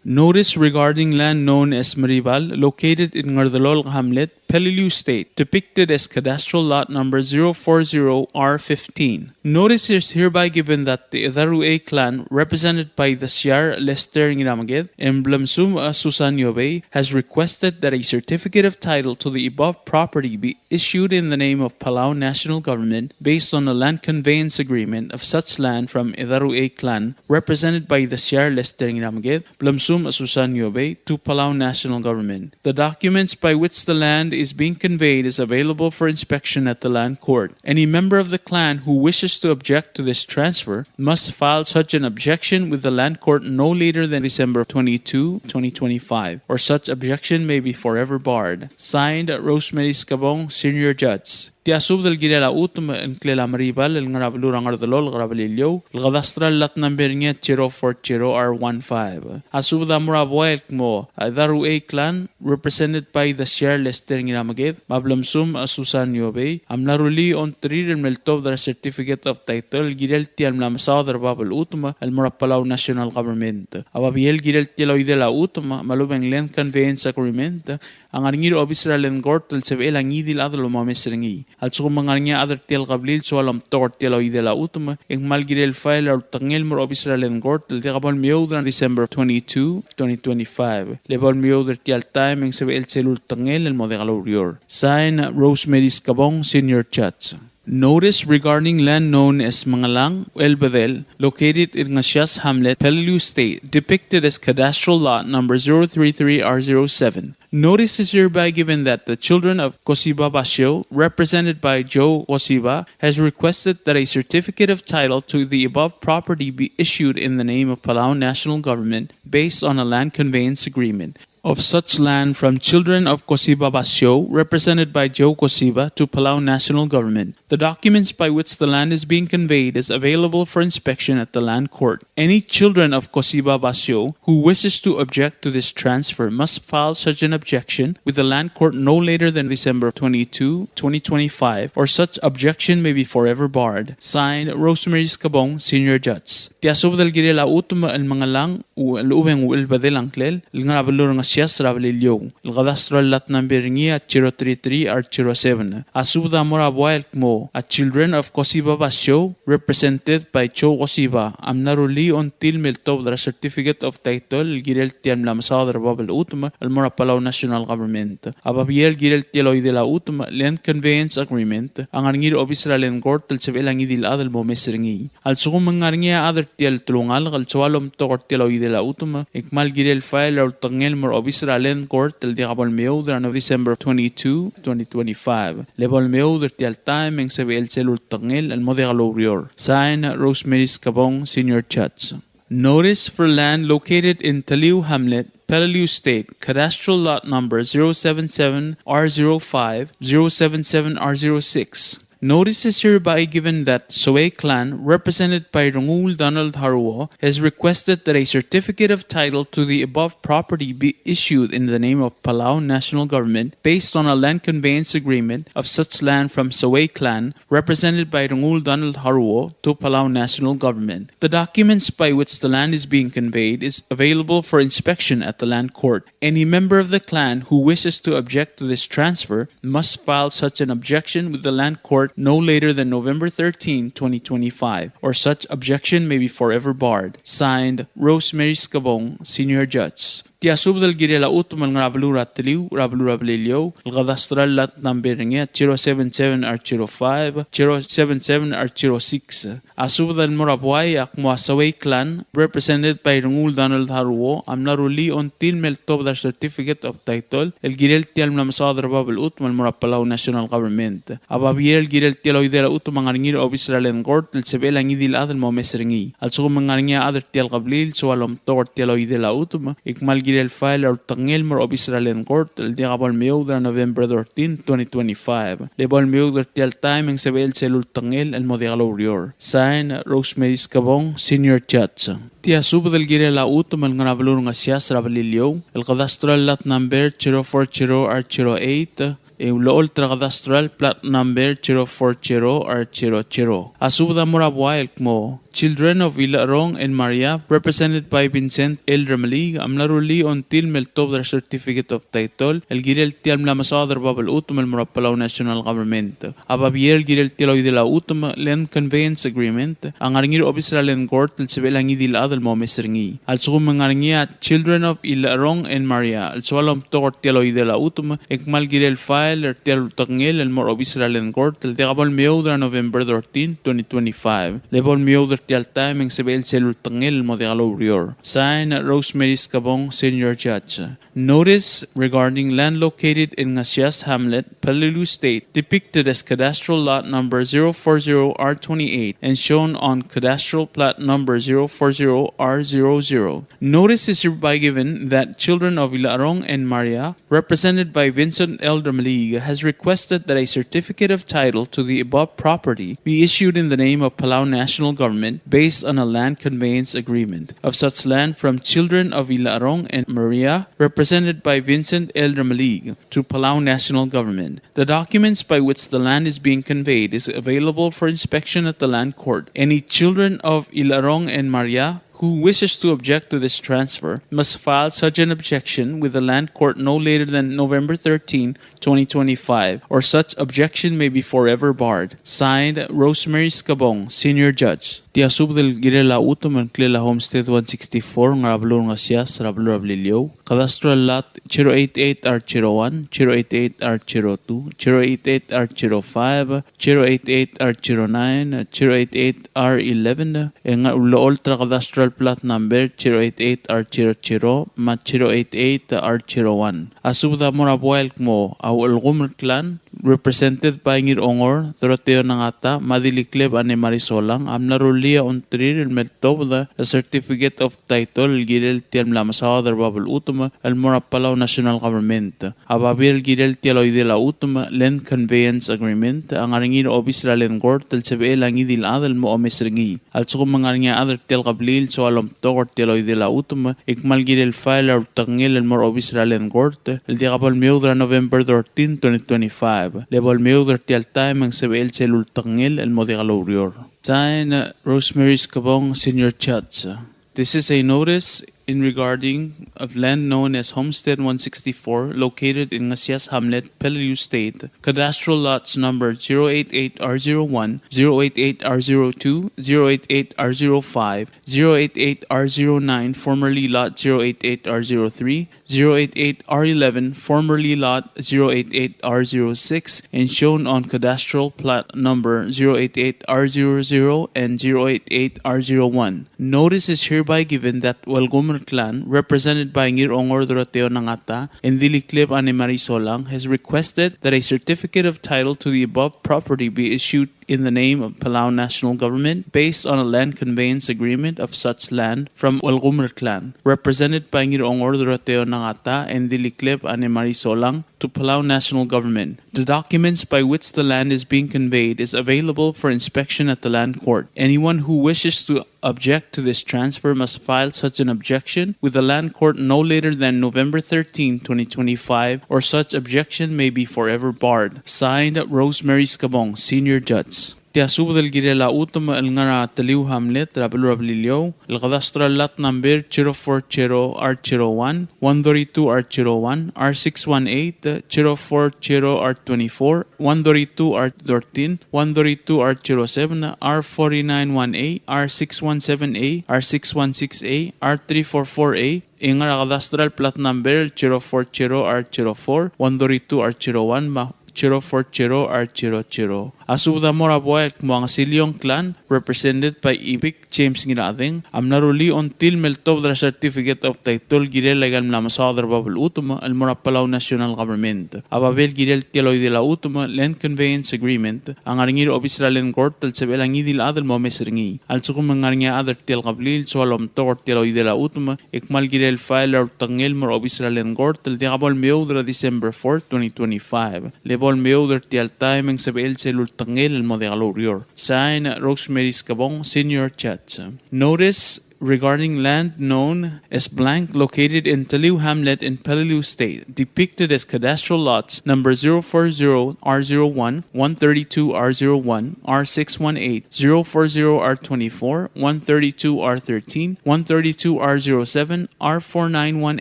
Notice regarding land known as Meribal, located in Ngerdelolk Hamlet, Peleliu State, depicted as cadastral lot number zero four zero R fifteen. Notice is hereby given that the Edaruei clan, represented by the Siar Lester Ngiramaged and Blemsum Susan Yobei, has requested that a certificate of title to the above property be issued in the name of Palau National Government based on a land conveyance agreement of such land from Edaruei clan, represented by the Siar Lester Ngiramaged, Blemsum Susan Yobei, to Palau National Government. The documents by which the land is being conveyed is available for inspection at the Land Court. Any member of the clan who wishes to object to this transfer must file such an objection with the Land Court no later than December twenty-two, twenty twenty-five, or such objection may be forever barred. Signed, Rosemary Skebong, Senior Judge. Tia subed el kirel a chutem el ngklel a Meribal el ngar er a beluu er a Ngerdelolk er a Beliliou, el cadastral lot number er ngii a zero four zero R one five. A subed a mo er a buai el kmo a Edaruei clan, represented by the Siar Lester Ngiramaged me a Blemsum Susan Yobei, a mla rullii a ongtir el meltobed er a certificate of title el kirel tia el mla mesaod er a bab el chutem el mo er a Palau National Government. A babier el kirel tia el oidel a chutem me a lobeng land conveyance agreement a ngar er ngii er a obis er a Land Court el sebechel a ngii di el chad el omes er ngii. A lsekum e ng ngar er ngii a chad er tia el kebliil el soal omtok er tia el oidel a chutem, e ng kmal kirel el file a ultekngel el mo er a obis er a Land Court el diak bo lemeoud er a December twenty-two, twenty twenty-five. Le bo lemeoud er tia el taem e ng sebechel sel ultekngel el mo diak loureor. Sign, Rosemary Skebong, Senior Judge. Notice regarding land known as Mengelang Elbedel, located in Ngesias Hamlet, Peleliu State, depicted as cadastral lot number zero three three R zero seven. Notice is hereby given that the children of Kosiba Basio, represented by Joe Kosiba, has requested that a certificate of title to the above property be issued in the name of Palau National Government based on a land conveyance agreement of such land from children of Kosiba Basio, represented by Joe Kosiba, to Palau National Government. The documents by which the land is being conveyed is available for inspection at the Land Court. Any children of Kosiba Basio who wishes to object to this transfer must file such an objection with the Land Court no later than December twenty-two, twenty twenty-five, or such objection may be forever barred. Signed, Rosemary Skebong, Senior Judge. Tia subed el kirel a chutem el Mengelang Uchelubeng Uchelbedel a ngklel el ngar er a beluu er a Ngesias er a Beliliou. El cadastral lot number er ngii a zero three three R zero seven. A subed a mo er a buai el kmo a Children of Kosiba Basio, represented by Joe Kosiba, a mla rullii a ongtil me ltobed er a certificate of title el kirel tia el mla mesaod er a bab el chutem el mo er a Palau National Government. A babier el kirel tia el oidel a chutem, land conveyance agreement, a ngar er ngii er a obis er a Land Court el sebechel a ngii di el chad el mo omes er ngii. A lsekum ng ngar er ngii a chad er tia el telungalek el soal omtok er tia el oidel a chutem, e kmal kirel file er a ultekngel el mo er a obis er a Land Court el diak bo lemeoud er a December twenty-two, twenty twenty-five. Le bo lemeoud er tia el taem e ng sebechel sel ultekngel el mo diak loureor. Sign, Rosemary Skebong, Senior Judge. Notice for land located in Teliu Hamlet, Peleliu State, cadastral lot number zero seven seven R zero five, zero seven seven R zero six. Notice is hereby given that Soei Clan, represented by Rengul Donald Haruo, has requested that a certificate of title to the above property be issued in the name of Palau National Government based on a land conveyance agreement of such land from Soei Clan, represented by Rengul Donald Haruo, to Palau National Government. The documents by which the land is being conveyed is available for inspection at the Land Court. Any member of the clan who wishes to object to this transfer must file such an objection with the Land Court no later than November thirteen, twenty twenty-five, or such objection may be forever barred. Signed, Rosemary Skebong, Senior Judge. Tia subed el kirel a chutem el ngar er a beluu er a Teliu, er a beluu er a Beliliou, el cadastral lot number er ngii a zero seven seven R zero five, zero seven seven R zero six. A subed el mo er a buai a kmo a Soei Clan, represented by Rengul Donald Haruo, a mla rullii a ongtil me ltobed a certificate of title el kirel tia el mla mesaod er a bab el chutem el mo er a Palau National Government. A babier el kirel tia el oidel a chutem a ngar er ngii er a obis er a Land Court el sebechel a ngii di el chad el mo omes er ngii. A lsekum ng ngar er ngii a chad er tia el kebliil el soal omtok er tia el oidel a chutem, e kmal kirel file er a ultekngel el mo er a obis er a Land Court el diak bo lemeoud er a November thirteen, twenty twenty-five. Le bo lemeoud er tia el taem e ng sebechel sel ultekngel el mo diak loureor. Sign, Rosemary Skebong, Senior Judge. Tia subed el kirel a chutem el ngar er a beluu er a Ngesias er a Beliliou, el cadastral lot number zero four zero R zero eight, e ulecholt er a cadastral plat number zero four zero R zero zero. A subed a mo er a buai el kmo Children of Ilecherong and Maria, represented by Vincent L. Remeliik, a mla rullii a ongtil me ltobed er a certificate of title el kirel tia el mla mesaod er a bab el chutem el mo er a Palau National Government. A babier el kirel tia el oidel a chutem, land conveyance agreement, a ngar er ngii er a obis er a Land Court el sebechel a ngii di el chad el mo omes er ngii. A lsekum ng ngar er ngii a Children of Ilecherong and Maria el soal omtok er tia el oidel a chutem, e kmal kirel file er tia el ultekngel el mo er a obis er a Land Court el diak bo lemeoud er a November thirteen, twenty twenty-five. Le bo lemeoud er tia el taem e ng sebechel sel ultekngel el mo diak loureor. Sign, Rosemary Skebong, Senior Judge. Notice regarding land located in Ngasias Hamlet, Peleliu State, depicted as cadastral lot number zero four zero R twenty-eight and shown on cadastral plat number zero four zero R zero zero. Notice is hereby given that Children of Ilarong and Maria, represented by Vincent L. Remeliik, has requested that a certificate of title to the above property be issued in the name of Palau National Government based on a land conveyance agreement of such land from Children of Ilarong and Maria, represented by Vincent L. Remeliik, to Palau National Government. The documents by which the land is being conveyed is available for inspection at the Land Court. Any Children of Ilarong and Maria who wishes to object to this transfer must file such an objection with the Land Court no later than November thirteen, twenty twenty-five, or such objection may be forever barred. Signed, Rosemary Skebong, Senior Judge. Tia subed el kirel a chutem el ngklel a Homestead one sixty-four, ngar er a beluu er a Ngasias, er a beluu er a Beliliou. Cadastral lot zero eight eight R zero one, zero eight eight R zero two, zero eight eight R zero five, zero eight eight R zero nine, zero eight eight R eleven, e ng ulecholt er a cadastral plat number zero eight eight R zero zero me a zero eight eight R zero one. A subed a mo er a buai el kmo a Uchelkumer Clan, represented by Ngirongor Doroteo Nangata me a Dilikleb Anne Marie Solang, a mla rullii a ongtirir el me ltobed a certificate of title el kirel tia el mla mesaod er a bab el chutem el mo er a Palau National Government. A babier el kirel tia el oidel a chutem, land conveyance agreement, a ngar er ngii er a obis er a Land Court el sebechel a ngii di el chad el mo omes er ngii. A lsekum ng ngar er ngii a chad er tia el kebliil el soal omtok er tia el oidel a chutem, e kmal kirel file a ultekngel el mo er a obis er a Land Court el diak bo lemeoud er a November thirteen, twenty twenty-five. Le bo lemeoud er tia el taem e ng sebechel sel ultekngel el mo diak loureor. Sign, Rosemary Skebong, Senior Judge. This is a notice in regarding of land known as Homestead one sixty-four, located in Ngesias Hamlet, Peleliu State, cadastral lots number zero eight eight R zero one, zero eight eight R zero two, zero eight eight R zero five, zero eight eight R zero nine, formerly lot zero eight eight R zero three, zero eight eight R eleven, formerly lot zero eight eight R zero six, and shown on cadastral plat number zero eight eight R zero zero and zero eight eight R zero one. Notice is hereby given that Uelgumer Clan, represented by Ngirongor Doroteo Nangata and Dilikleb Anne Marie Solang, has requested that a certificate of title to the above property be issued in the name of Palau National Government based on a land conveyance agreement of such land from Uelgumer Clan, represented by Ngirongor Doroteo Nangata and Dilikleb Anne Marie Solang, to Palau National Government. The documents by which the land is being conveyed is available for inspection at the Land Court. Anyone who wishes to object to this transfer must file such an objection with the Land Court no later than November thirteenth, twenty twenty-five, or such objection may be forever barred. Signed, Rosemary Skebong, Senior Judge. Tia subed el kirel a chutem el ngar er a Teliu Hamlet er a beluu er a Beliliou, el cadastral lot number zero four zero R zero one, one thirty-two R zero one, R six one eight, zero four zero R twenty-four, one thirty-two R thirteen, one thirty-two R zero seven, R forty-nine one A, R six one seven A, R six one six A, R three four four A, e ngar er a cadastral plat number zero four zero R zero four, one thirty-two R zero one, me a zero four zero R zero zero. A subed a mo er a buai el kmo a Ngesiliong Clan, represented by Ibik James Ngirachedeng, a mla rullii a ongtil me ltobed er a certificate of title el kirel aika el mla mesaod er a bab el chutem el mo er a Palau National Government. A babier el kirel tia el oidel a chutem, land conveyance agreement, a ngar er ngii er a obis er a Land Court el sebechel a ngii di el chad el mo omes er ngii. A lsekum e ng ngar er ngii a chad er tia el kebliil el soal omtok er tia el oidel a chutem, e kmal kirel el file er a ultekngel el mo er a obis er a Land Court el diak bo lemeoud er a December fourth, twenty twenty-five. Le bo lemeoud er tia el taem e ng sebechel sel ultekngel el mo diak loureor. Sign, Rosemary Skebong, Senior Judge. Notice regarding land known as blank located in Teliu Hamlet in Peleliu State, depicted as cadastral lots number zero four zero R zero one, one thirty-two R zero one, R six one eight, zero four zero R twenty-four, one thirty-two R thirteen, one thirty-two R zero seven, R four nine one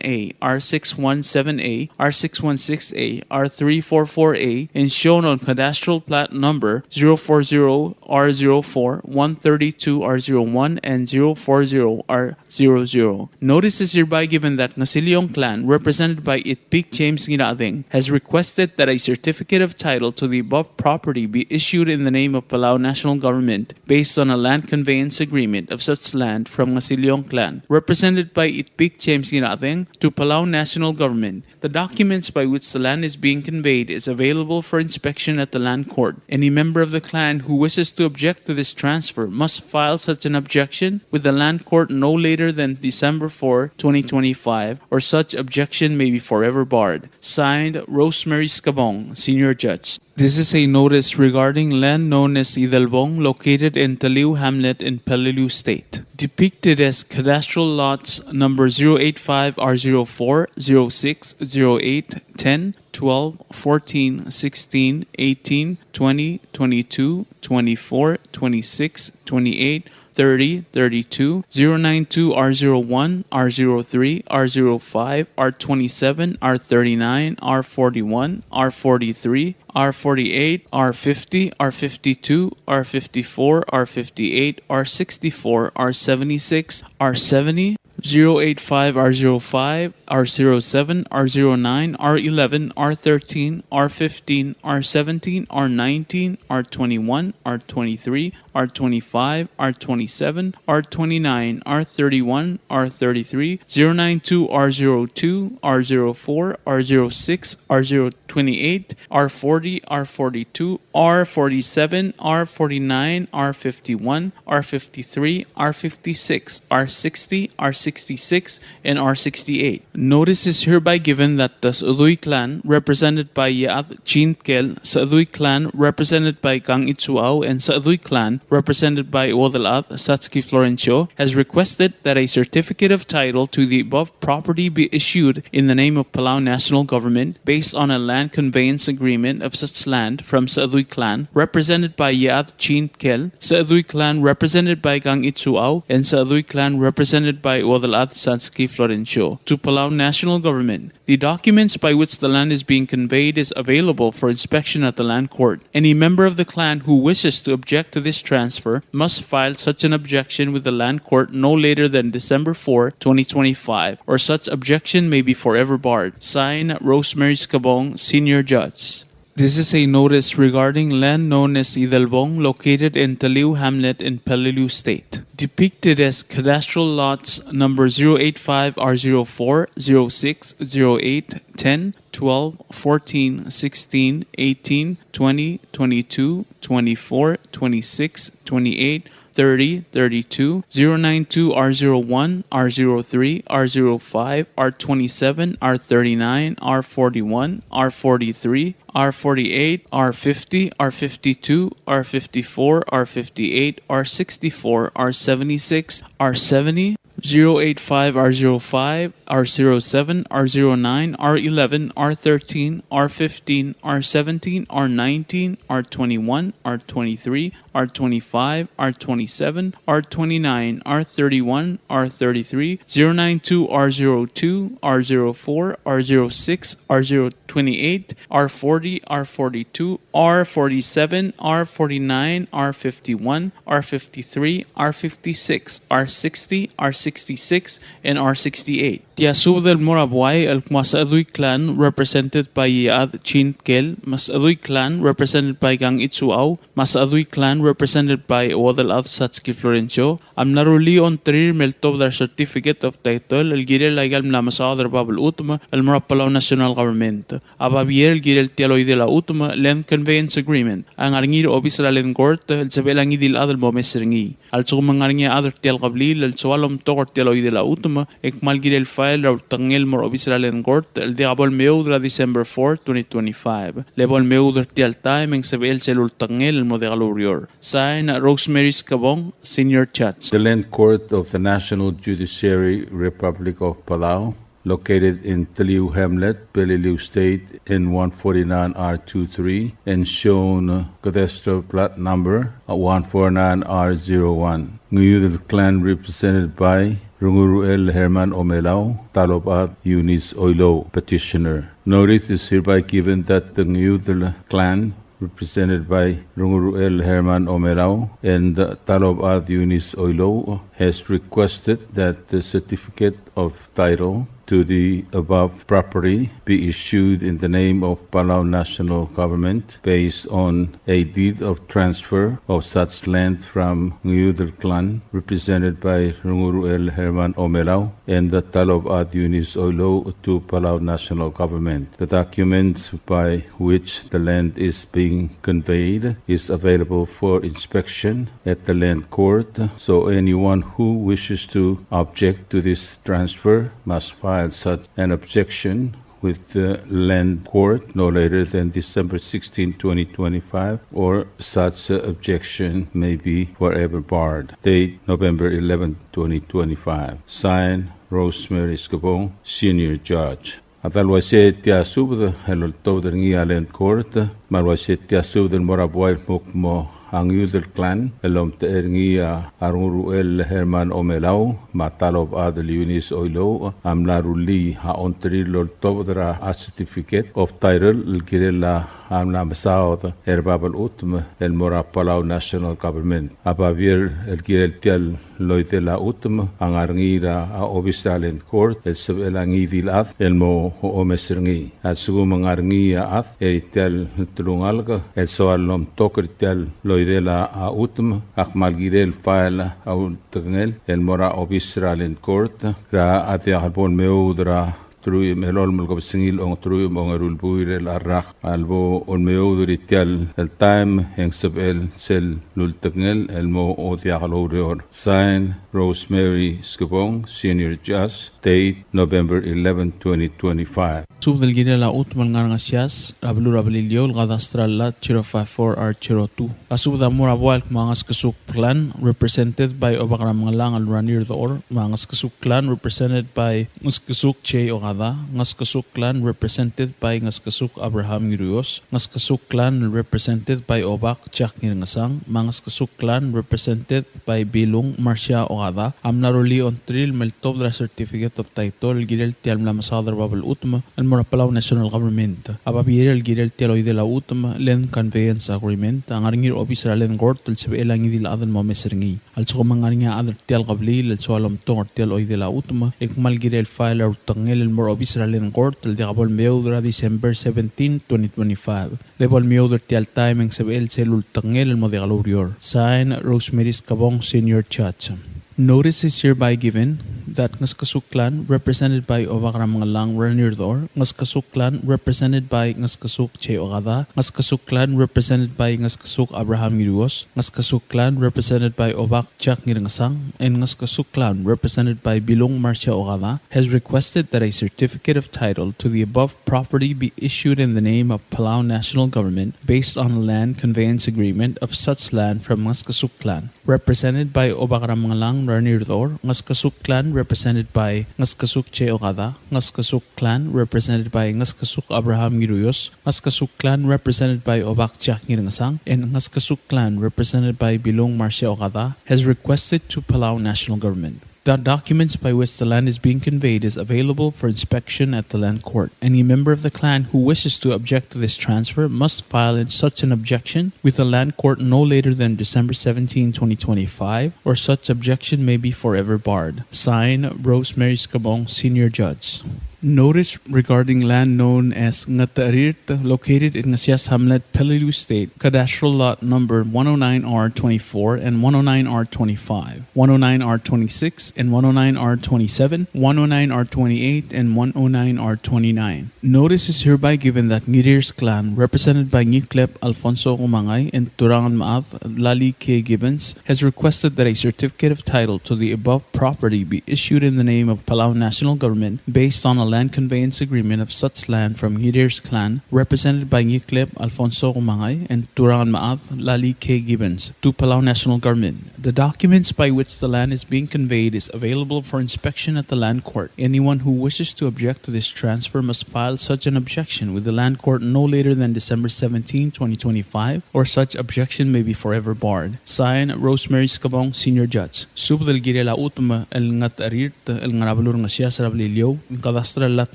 A, R six one seven A, R six one six A, R three four four A, and shown on cadastral plat number zero four zero R zero four, one thirty-two R zero one, and zero four zero R zero zero. Notice is hereby given that Ngasiliong Clan, represented by Itpik James Ngirachedeng, has requested that a certificate of title to the above property be issued in the name of Palau National Government based on a land conveyance agreement of such land from Ngasiliong Clan, represented by Itpik James Ngirachedeng, to Palau National Government. The documents by which the land is being conveyed is available for inspection at the Land Court. Any member of the clan who wishes to object to this transfer must file such an objection with the Land Court no later than December fourth, twenty twenty-five, or such objection may be forever barred. Signed, Rosemary Skebong, Senior Judge. This is a notice regarding land known as Idelbong, located in Taliu Hamlet in Peleliu State. Depicted as cadastral lots number zero eight five R zero four, zero six, zero eight, ten, twelve, fourteen, sixteen, eighteen, twenty, twenty-two, twenty-four, twenty-six, twenty-eight, thirty, thirty-two, zero nine two R zero one, R zero three, R zero five, R twenty-seven, R thirty-nine, R forty-one, R forty-three, R forty-eight, R fifty, R fifty-two, R fifty-four, R fifty-eight, R sixty-four, R seventy-six, R seventy, zero eight five R zero five, R zero seven, R zero nine, R eleven, R thirteen, R fifteen, R seventeen, R nineteen, R twenty-one, R twenty-three, R twenty-five, R twenty-seven, R twenty-nine, R thirty-one, R thirty-three, zero nine two R zero two, R zero four, R zero six, R zero twenty-eight, R forty, R forty-two, R forty-seven, R forty-nine, R fifty-one, R fifty-three, R fifty-six, R sixty, R sixty-six, and R sixty-eight. Notice is hereby given that the Sechedui clan, represented by Iechad Chin Tkel, Sechedui clan, represented by Kang Itsuau, and Sechedui clan, represented by Uodelchad Satski Florencio, has requested that a certificate of title to the above property be issued in the name of Palau National Government based on a land conveyance agreement of such land from Sechedui clan, represented by Iechad Chin Tkel, Sechedui clan, represented by Kang Itsuau, and Sechedui clan, represented by Uodelchad Satski Florencio, to Palau National Government. The documents by which the land is being conveyed is available for inspection at the Land Court. Any member of the clan who wishes to object to this transfer must file such an objection with the Land Court no later than December fourth, twenty twenty-five, or such objection may be forever barred. Signed, Rosemary Skebong, Senior Judge. This is a notice regarding land known as Idelbong, located in Teliu Hamlet in Peleliu State. Depicted as cadastral lots number zero eight five R zero four, zero six, zero eight, ten, twelve, fourteen, sixteen, eighteen, twenty, twenty-two, twenty-four, twenty-six, twenty-eight, thirty, thirty-two, zero nine two, R zero one, R zero three, R zero five, R twenty-seven, R thirty-nine, R forty-one, R forty-three, R forty-eight, R fifty, R fifty-two, R fifty-four, R fifty-eight, R sixty-four, R seventy-six, R seventy, zero eight five, R zero five, R zero seven, R zero nine, R eleven, R thirteen, R fifteen, R seventeen, R nineteen, R twenty-one, R twenty-three, R twenty-five, R twenty-seven, R twenty-nine, R thirty-one, R thirty-three, zero nine two, R zero two, R zero four, R zero six, R zero twenty-eight, R forty, R forty-two, R forty-seven, R forty-nine, R fifty-one, R fifty-three, R fifty-six, R sixty, R sixty-six, and R sixty-eight. Tia subed el mo er a buai el kmo a Sechedui clan, represented by Iechad Chin Tkel, me a Sechedui clan, represented by Kang Itsuau, me a Sechedui clan, represented by Uodelchad Satski Florencio, a mla rullii a ongtir me ltobed er a certificate of title el kirel aika el mla mesaod er a bab el chutem el mo er a Palau National Government. A babier el kirel tia el oidel a chutem, Land Conveyance Agreement, a ngar er ngii er a obis er a Land Court el sebechel a ngii di el chad el mo omes er ngii. A lsekum e ng ngar er ngii a chad er tia el kebliil el soal el omtok er tia el oidel a chutem, e kmal kirel file er a ultekngel el mo er a obis er a Land Court el diak bo lemeoud er a December fourth, twenty twenty-five. Le bo lemeoud er tia el taem e ng sebechel sel ultekngel el mo diak loureor. Sign, Rosemary Skebong, Senior Judge. The Land Court of the National Judiciary, Republic of Palau, located in Teliu Hamlet, Peleliu State, in one forty-nine R twenty-three, and shown, uh, cadastral plat number, uh, one four nine R zero one. Ngiudel clan represented by Renguruel Herman Omelau, Talobad Eunice Oilouch, petitioner. Notice is hereby given that the Ngiudel clan represented by Renguruel Herman Omelau and Talobad Eunice Oilouch, has requested that the certificate of title to the above property be issued in the name of Palau National Government based on a deed of transfer of such land from Ngiudel clan, represented by Renguruel Herman Omelau and Talobad Eunice Oilouch, to Palau National Government. The documents by which the land is being conveyed is available for inspection at the Land Court, so anyone who wishes to object to this transfer must file such an objection with the Land Court no later than December sixteenth, twenty twenty-five, or such objection may be forever barred. Date, November eleventh, twenty twenty-five. Signed, Rosemary Skebong, Senior Judge. A ta el uaisei tia subed el oltobed er ngii a Land Court, me a le uaisei tia subed el mo er a buai el kmo a Ngiudel clan el omtechei er ngii a Renguruel Herman Omelau me a Talobad Eunice Oilouch a mla rullii a ongtir el oltobed er a certificate of title el kirel a mla mesaod er a bab el chutem el mo er a Palau National Government. A babier el kirel tia el oidel a chutem a ngar er ngii er a obis er a Land Court el sebechel a ngii di el chad el mo omes er ngii. A lsekum e ng ngar er ngii a chad er tia el telungalek el soal el omtok er tia el oidel a chutem, a kmal kirel file a ultekngel el mo er a obis er a Land Court er a diak bo lemeoud er a truich me a elolem el kebesengil a ongeteruich me a ongeru el buil er a rak. A lebo olmeoud er tia el taem e ng sebechel sel lultekngel el mo diak loureor. Sign, Rosemary Skebong, Senior Judge. Date, November eleven, twenty twenty-five. Subed el kirel a chutem el ngar er a Ngesias er a beluu er a Beliliou, el cadastral lot zero five four R zero two. A subed a mo er a buai el kmo a Ngeskesuk Clan, represented by Obak er a Mengellang el Ranier Dechor, me a Ngeskesuk Clan, represented by Ngeskesuk J. Okada, Ngeskesuk Clan, represented by Ngeskesuk Abraham Ngiruios, Ngeskesuk Clan, represented by Obak Jack Ngirngesang, me a Ngeskesuk Clan, represented by Bilung Marcia Okada, a mla rullii a ongtir el meltobed er a certificate of title el kirel tia el mla mesaod er bab el chutem el mo er a Palau National Government. A babier el kirel tia el oidel a chutem, land conveyance agreement, a ngar er ngii er a obis er a Land Court el sebechel a ngii di el chad el mo omes er ngii. A lsekum e ng ngar er ngii a chad er tia el kebliil el soal omtok er tia el oidel a chutem, e kmal kirel file a ultekngel el mo er a obis er a Land Court el diak bo lemeoud er a December seventeen, twenty twenty-five. Le bo lemeoud er tia el taem e ng sebechel sel ultekngel el mo diak loureor. Sign, Rosemary Skebong, Senior Judge. Notice is hereby given that Ngeskesuk Clan, represented by Obak er a Mengellang Ranier Dechor, Ngeskesuk Clan, represented by Ngeskesuk J. Okada, Ngeskesuk Clan, represented by Ngeskesuk Abraham Ngiruios, Ngeskesuk Clan, represented by Obak Jack Ngirngesang, and Ngeskesuk Clan, represented by Bilung Marcia Okada, has requested that a certificate of title to the above property be issued in the name of Palau National Government based on a land conveyance agreement of such land from Ngeskesuk Clan, represented by Obak er a Mengellang Ranier Dechor, Ngeskesuk Clan, represented by Ngeskesuk J. Okada, Ngeskesuk Clan, represented by Ngeskesuk Abraham Ngiruios, Ngeskesuk Clan, represented by Obak Jack Ngirngesang, and Ngeskesuk Clan, represented by Bilung Marcia Okada, has requested to Palau National Government. The documents by which the land is being conveyed is available for inspection at the Land Court. Any member of the clan who wishes to object to this transfer must file such an objection with the Land Court no later than December seventeenth, twenty twenty-five, or such objection may be forever barred. Signed, Rosemary Skebong, Senior Judge. Notice regarding land known as Ngatarirt, located in Ngesias Hamlet, Peleliu State, cadastral lot number one oh nine R twenty-four and one oh nine R twenty-five, one oh nine R twenty-six and one oh nine R twenty-seven, one oh nine R twenty-eight and one oh nine R twenty-nine. Notice is hereby given that Ngirirs Clan, represented by Ngiklep Alfonso Kumangai and Turang el Mechad Lali K. Gibbons, has requested that a certificate of title to the above property be issued in the name of Palau National Government based on a land conveyance agreement of such land from Ngirirs Clan, represented by Ngiklep Alfonso Kumangai and Turang el Mechad Lali K. Gibbons, to Palau National Government. The documents by which the land is being conveyed is available for inspection at the Land Court. Anyone who wishes to object to this transfer must file such an objection with the Land Court no later than December seventeenth, twenty twenty-five, or such objection may be forever barred. Signed, Rosemary Skebong, Senior Judge. Subed el kirel a chutem el Ngatarirt el ngar er a beluu er a Ngesias er a Beliliou, cadastral lot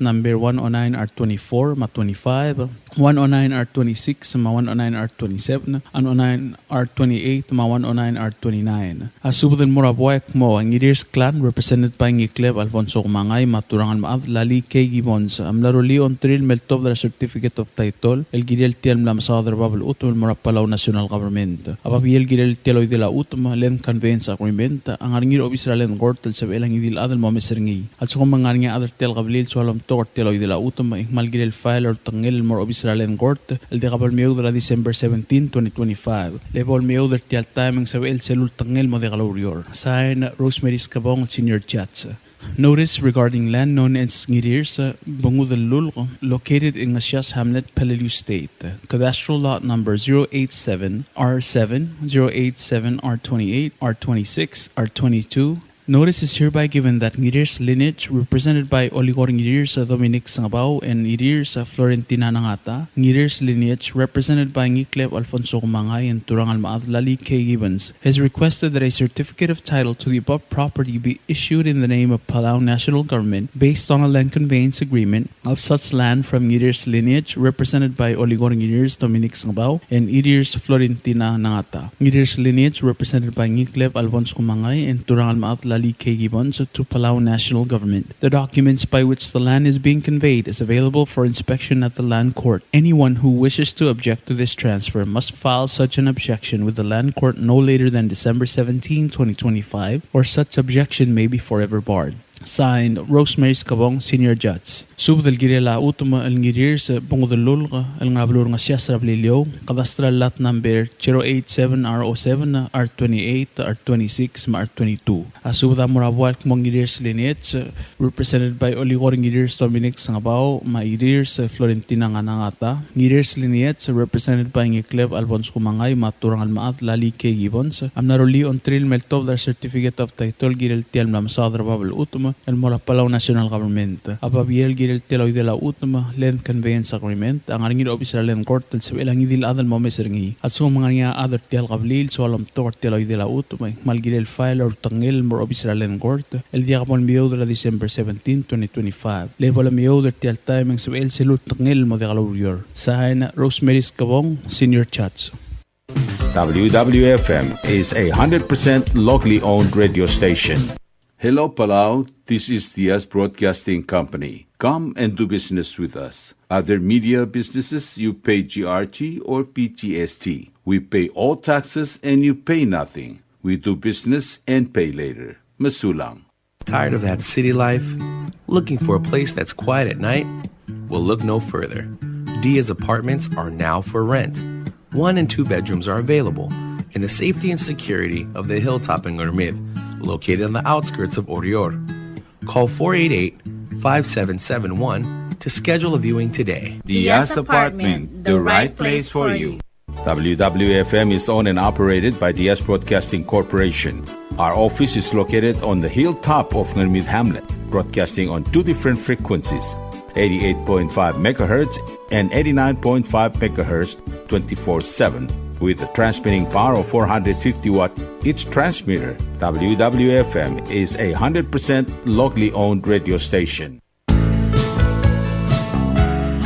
number one oh nine R twenty-four me a twenty-five, one oh nine R twenty-six me a one oh nine R twenty-seven, one oh nine R twenty-eight me a one oh nine R twenty-nine. A subed el mo er a buai el kmo a Ngirirs Clan, represented by Ngiklep Alfonso Kumangai me a Turang el Mechad Lali K. Gibbons, a mla rullii a ongtir el meltobed er a certificate of title el kirel tia el mla mesaod er bab el chutem el mo er a Palau National Government. A babier el kirel tia el oidel a chutem, land conveyance agreement, a ngar er ngii er a obis er a Land Court el sebechel a ngii di el chad el mo omes er ngii. A lsekum e ng ngar er ngii a chad er tia el kebliil el soal omtok er tia el oidel a chutem, e ng kmal kirel file a ultekngel el mo er a obis er a Land Court el diak bo lemeoud er a December seventeenth, twenty twenty-five. Le bo lemeoud er tia el taem e ng sebechel sel ultekngel el mo diak loureor. Signed, Rosemary Skebong, Senior Judge. Notice regarding land known as Ngirirs, Bungud el Lulk, located in Ngesias Hamlet, Peleliu State. Cadastral lot number zero eight seven R seven, zero eight seven R twenty-eight, R twenty-six, R twenty-two, Notice is hereby given that Ngirirs Lineage, represented by Oligor Ngirirs Dominic Sengebau and Ngirirs Florentina Nangata, Ngirirs Lineage, represented by Ngiklep Alfonso Kumangai and Turang el Mechad Lali K. Gibbons, has requested that a certificate of title to the above property be issued in the name of Palau National Government based on a land conveyance agreement of such land from Ngirirs Lineage, represented by Oligor Ngirirs Dominic Sengebau and Ngirirs Florentina Nangata. Ngirirs Lineage, represented by Ngiklep Alfonso Kumangai and Turang el Mechad Lali K. Gibbons, to Palau National Government. The documents by which the land is being conveyed is available for inspection at the Land Court. Anyone who wishes to object to this transfer must file such an objection with the Land Court no later than December seventeenth, twenty twenty-five, or such objection may be forever barred. Signed, Rosemary Skebong, Senior Judge. Subed el kirel a chutem el Ngirirs Bungedellulk el ngar er a beluu er a Ngesias er a Beliliou, cadastral lot number zero eight seven R O seven, R twenty-eight, R twenty-six, me a R twenty-two. A subed a mo er a buai el kmo Ngirirs Lineage, represented by Olikor Ngirirs Dominic Sengebau, me a Irirs Florentina Nganangata. Ngirirs Lineage, represented by Ngikleb Alphonse Kumangai, me a Turang el Mechad Lali K. Gibbons, a mla rullii a ongtirir me ltobed er a certificate of title el kirel tia el mla mesaod er a bab el chutem el mo er a Palau National Government. A babier el kirel tia el oidel a chutem, land conveyance agreement, a ngar er ngii er a obis er a Land Court el sebechel a ngii di el chad el mo omes er ngii. A lsekum ng ngar er ngii a chad er tia el kebliil el soal omtok er tia el oidel a chutem, e ng kmal kirel el file er a ultekngel el mo er a obis er a Land Court el diak bo lemeoud er a December seventeen, twenty twenty-five. Le bo lemeoud er tia el taem e ng sebechel sel ultekngel el mo diak loureor. Sign, Rosemary Skebong, Senior Judge. W W F M is a hundred percent locally owned radio station. Hello, Palau. This is Diaz Broadcasting Company. Come and do business with us. Other media businesses, you pay G R T or P G S T. We pay all taxes and you pay nothing. We do business and pay later. Mesulang. Tired of that city life? Looking for a place that's quiet at night? Well, look no further. Diaz Apartments are now for rent. One and two bedrooms are available in the safety and security of the hilltop in Ngermid, located on the outskirts of Oreor. Call four eight eight, five seven seven one to schedule a viewing today. Diaz Apartment, the right place for you. W W F M is owned and operated by Diaz Broadcasting Corporation. Our office is located on the hilltop of Ngermid Hamlet, broadcasting on two different frequencies, eighty-eight point five megahertz and eighty-nine point five megahertz, twenty-four seven, with a transmitting power of four hundred fifty watt each transmitter. W W F M is a hundred percent locally owned radio station.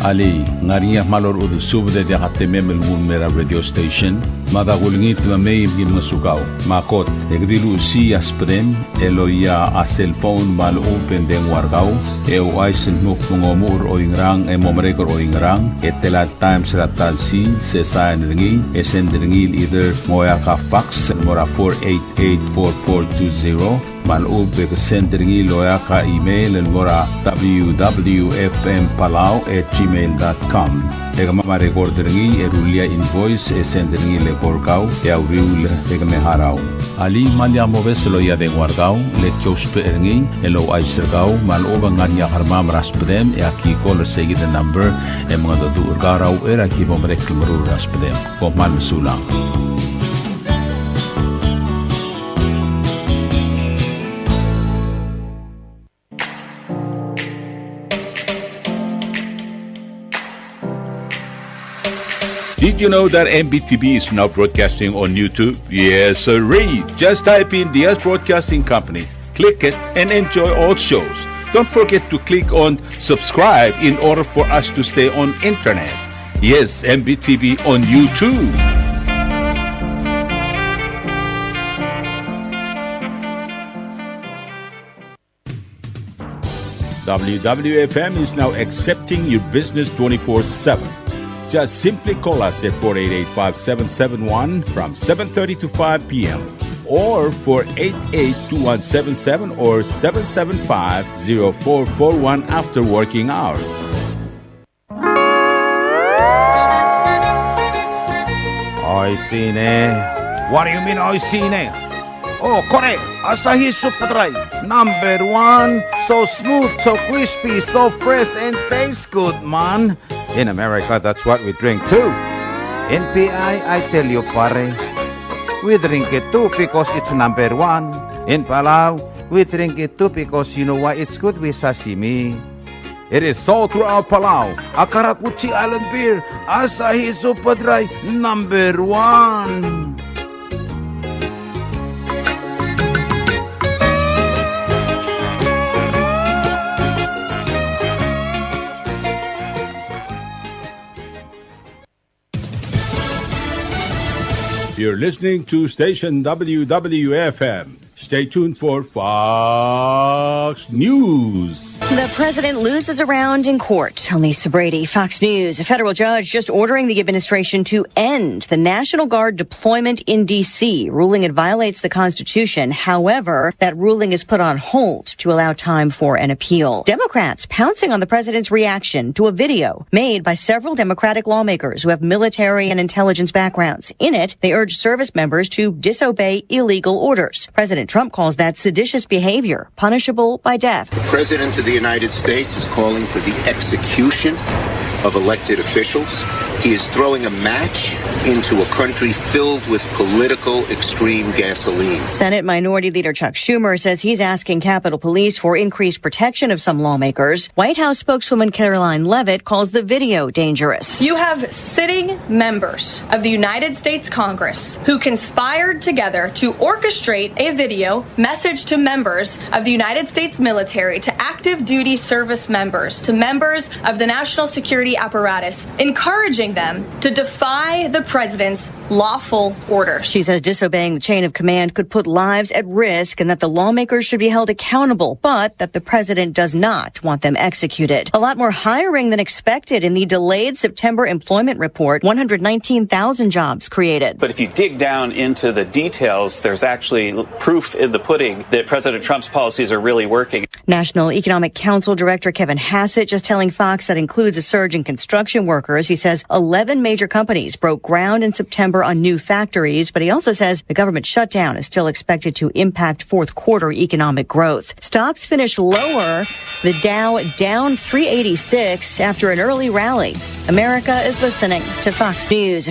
Alii, ng ngar er ngii a kmal orechudel subed e diak a temem el nguu el mei er a radio station? Mada kulengit me mei me ki ngosukau. Me a kot, e ke di luchesii a subedem el oia a cellphone me a lechub e ng dengua er kau, e ouchais el dmu kmo ng omuchel er oingerang e mo merek er oingerang, e tela el times er a ta el sils, e sain er ngii, e send er ngii el either ng oeak a fax el mo er a four eight eight four four two zero, me a lechub e ke send er ngii el oeak a email el mo er a W W F M Palau at gmail dot com. E kemam a record er ngii e rullii a invoice e send er ngii el eko er kau e a uriul e ke me harau. Alii, me lak mobes el oia dengua er kau, le ki ousbech er ngii el ouchais er kau me a lechub e ng ngar er ngii a kermam er a subedem e aki call er seikid el number e mengedecheduch er kau er a uchei er a ki bo merek el meruul er a subedem. Kom kmal mesulang. Did you know that M B T V is now broadcasting on YouTube? Yes, sirree. Just type in Diaz Broadcasting Company, click it, and enjoy all shows. Don't forget to click on subscribe in order for us to stay on internet. Yes, M B T V on YouTube. W W F M is now accepting your business twenty-four seven. Just simply call us at four eight eight, five seven seven one from seven thirty to five p.m. or four eight eight, two one seven seven or seven seven five, zero four four one after working hours. Oishii ne. What do you mean, oishii ne? Oh, kore, Asahi Super Dry, number one. So smooth, so crispy, so fresh, and tastes good, man. In America, that's what we drink too. In P I, I tell you, pare, we drink it too because it's number one. In Palau, we drink it too because you know why? It's good with sashimi. It is sold throughout Palau. A karakuchi island beer, Asahi Super Dry, number one. You're listening to station W W F M, Stay tuned for Fox News. The president loses a round in court. I'm Lisa Brady, Fox News. A federal judge just ordering the administration to end the National Guard deployment in D C, ruling it violates the Constitution. However, that ruling is put on hold to allow time for an appeal. Democrats pouncing on the president's reaction to a video made by several Democratic lawmakers who have military and intelligence backgrounds. In it, they urge service members to disobey illegal orders. President Trump calls that seditious behavior, punishable by death. The President of the United States is calling for the execution of elected officials. He is throwing a match into a country filled with political extreme gasoline. Senate Minority Leader Chuck Schumer says he's asking Capitol Police for increased protection of some lawmakers. White House spokeswoman Karoline Leavitt calls the video dangerous. You have sitting members of the United States Congress who conspired together to orchestrate a video message to members of the United States military, to active duty service members, to members of the national security apparatus, encouraging them to defy the president's lawful orders. She says disobeying the chain of command could put lives at risk and that the lawmakers should be held accountable, but that the president does not want them executed. A lot more hiring than expected in the delayed September employment report, one hundred nineteen thousand jobs created. But if you dig down into the details, there's actually proof in the pudding that President Trump's policies are really working. National Economic Council Director Kevin Hassett just telling Fox that includes a surge in construction workers. He says eleven major companies broke ground in September on new factories, but he also says the government shutdown is still expected to impact fourth quarter economic growth. Stocks finish lower, the Dow down three eighty-six after an early rally. America is listening to Fox News.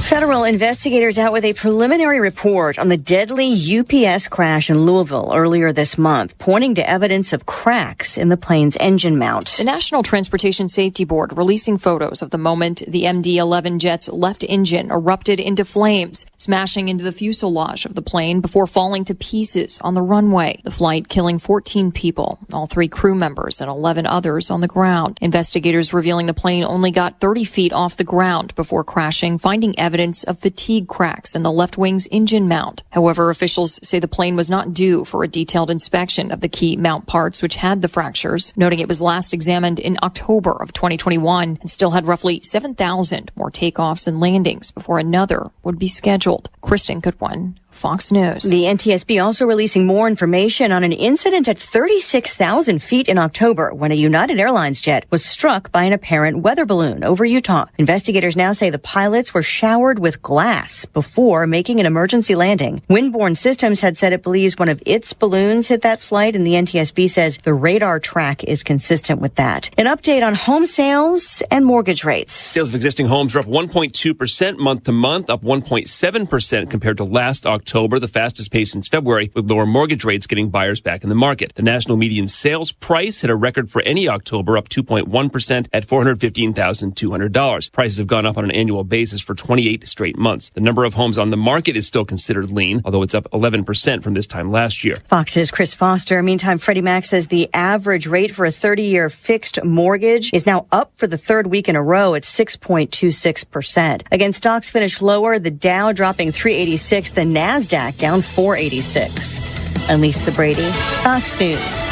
Federal investigators out with a preliminary report on the deadly U P S crash in Louisville earlier this month, pointing to evidence of cracks in the plane's engine mount. The National Transportation Safety Board releasing photos of the moment the M D eleven jet's left engine erupted into flames, smashing into the fuselage of the plane before falling to pieces on the runway. The flight killing fourteen people, all three crew members and eleven others on the ground. Investigators revealing the plane only got thirty feet off the ground before crashing, finding evidence of fatigue cracks in the left wing's engine mount. However, officials say the plane was not due for a detailed inspection of the key mount parts which had the fractures, noting it was last examined in October of twenty twenty-one and still had roughly seven thousand more takeoffs and landings before another would be scheduled. Kristen Goodwin, Fox News. The N T S B also releasing more information on an incident at thirty-six thousand feet in October when a United Airlines jet was struck by an apparent weather balloon over Utah. Investigators now say the pilots were showered with glass before making an emergency landing. Windborne Systems had said it believes one of its balloons hit that flight, and the N T S B says the radar track is consistent with that. An update on home sales and mortgage rates. Sales of existing homes are up one point two percent month to month, up one point seven percent compared to last October, the fastest pace since February, with lower mortgage rates getting buyers back in the market. The national median sales price hit a record for any October, up two point one percent at four hundred fifteen thousand two hundred dollars. Prices have gone up on an annual basis for twenty-eight straight months. The number of homes on the market is still considered lean, although it's up eleven percent from this time last year. Fox's Chris Foster. Meantime, Freddie Mac says the average rate for a thirty-year fixed mortgage is now up for the third week in a row at six point two six percent. Again, stocks finished lower, the Dow dropping three eighty-six, the Nasdaq down four eighty-six. I'm Lisa Brady, Fox News.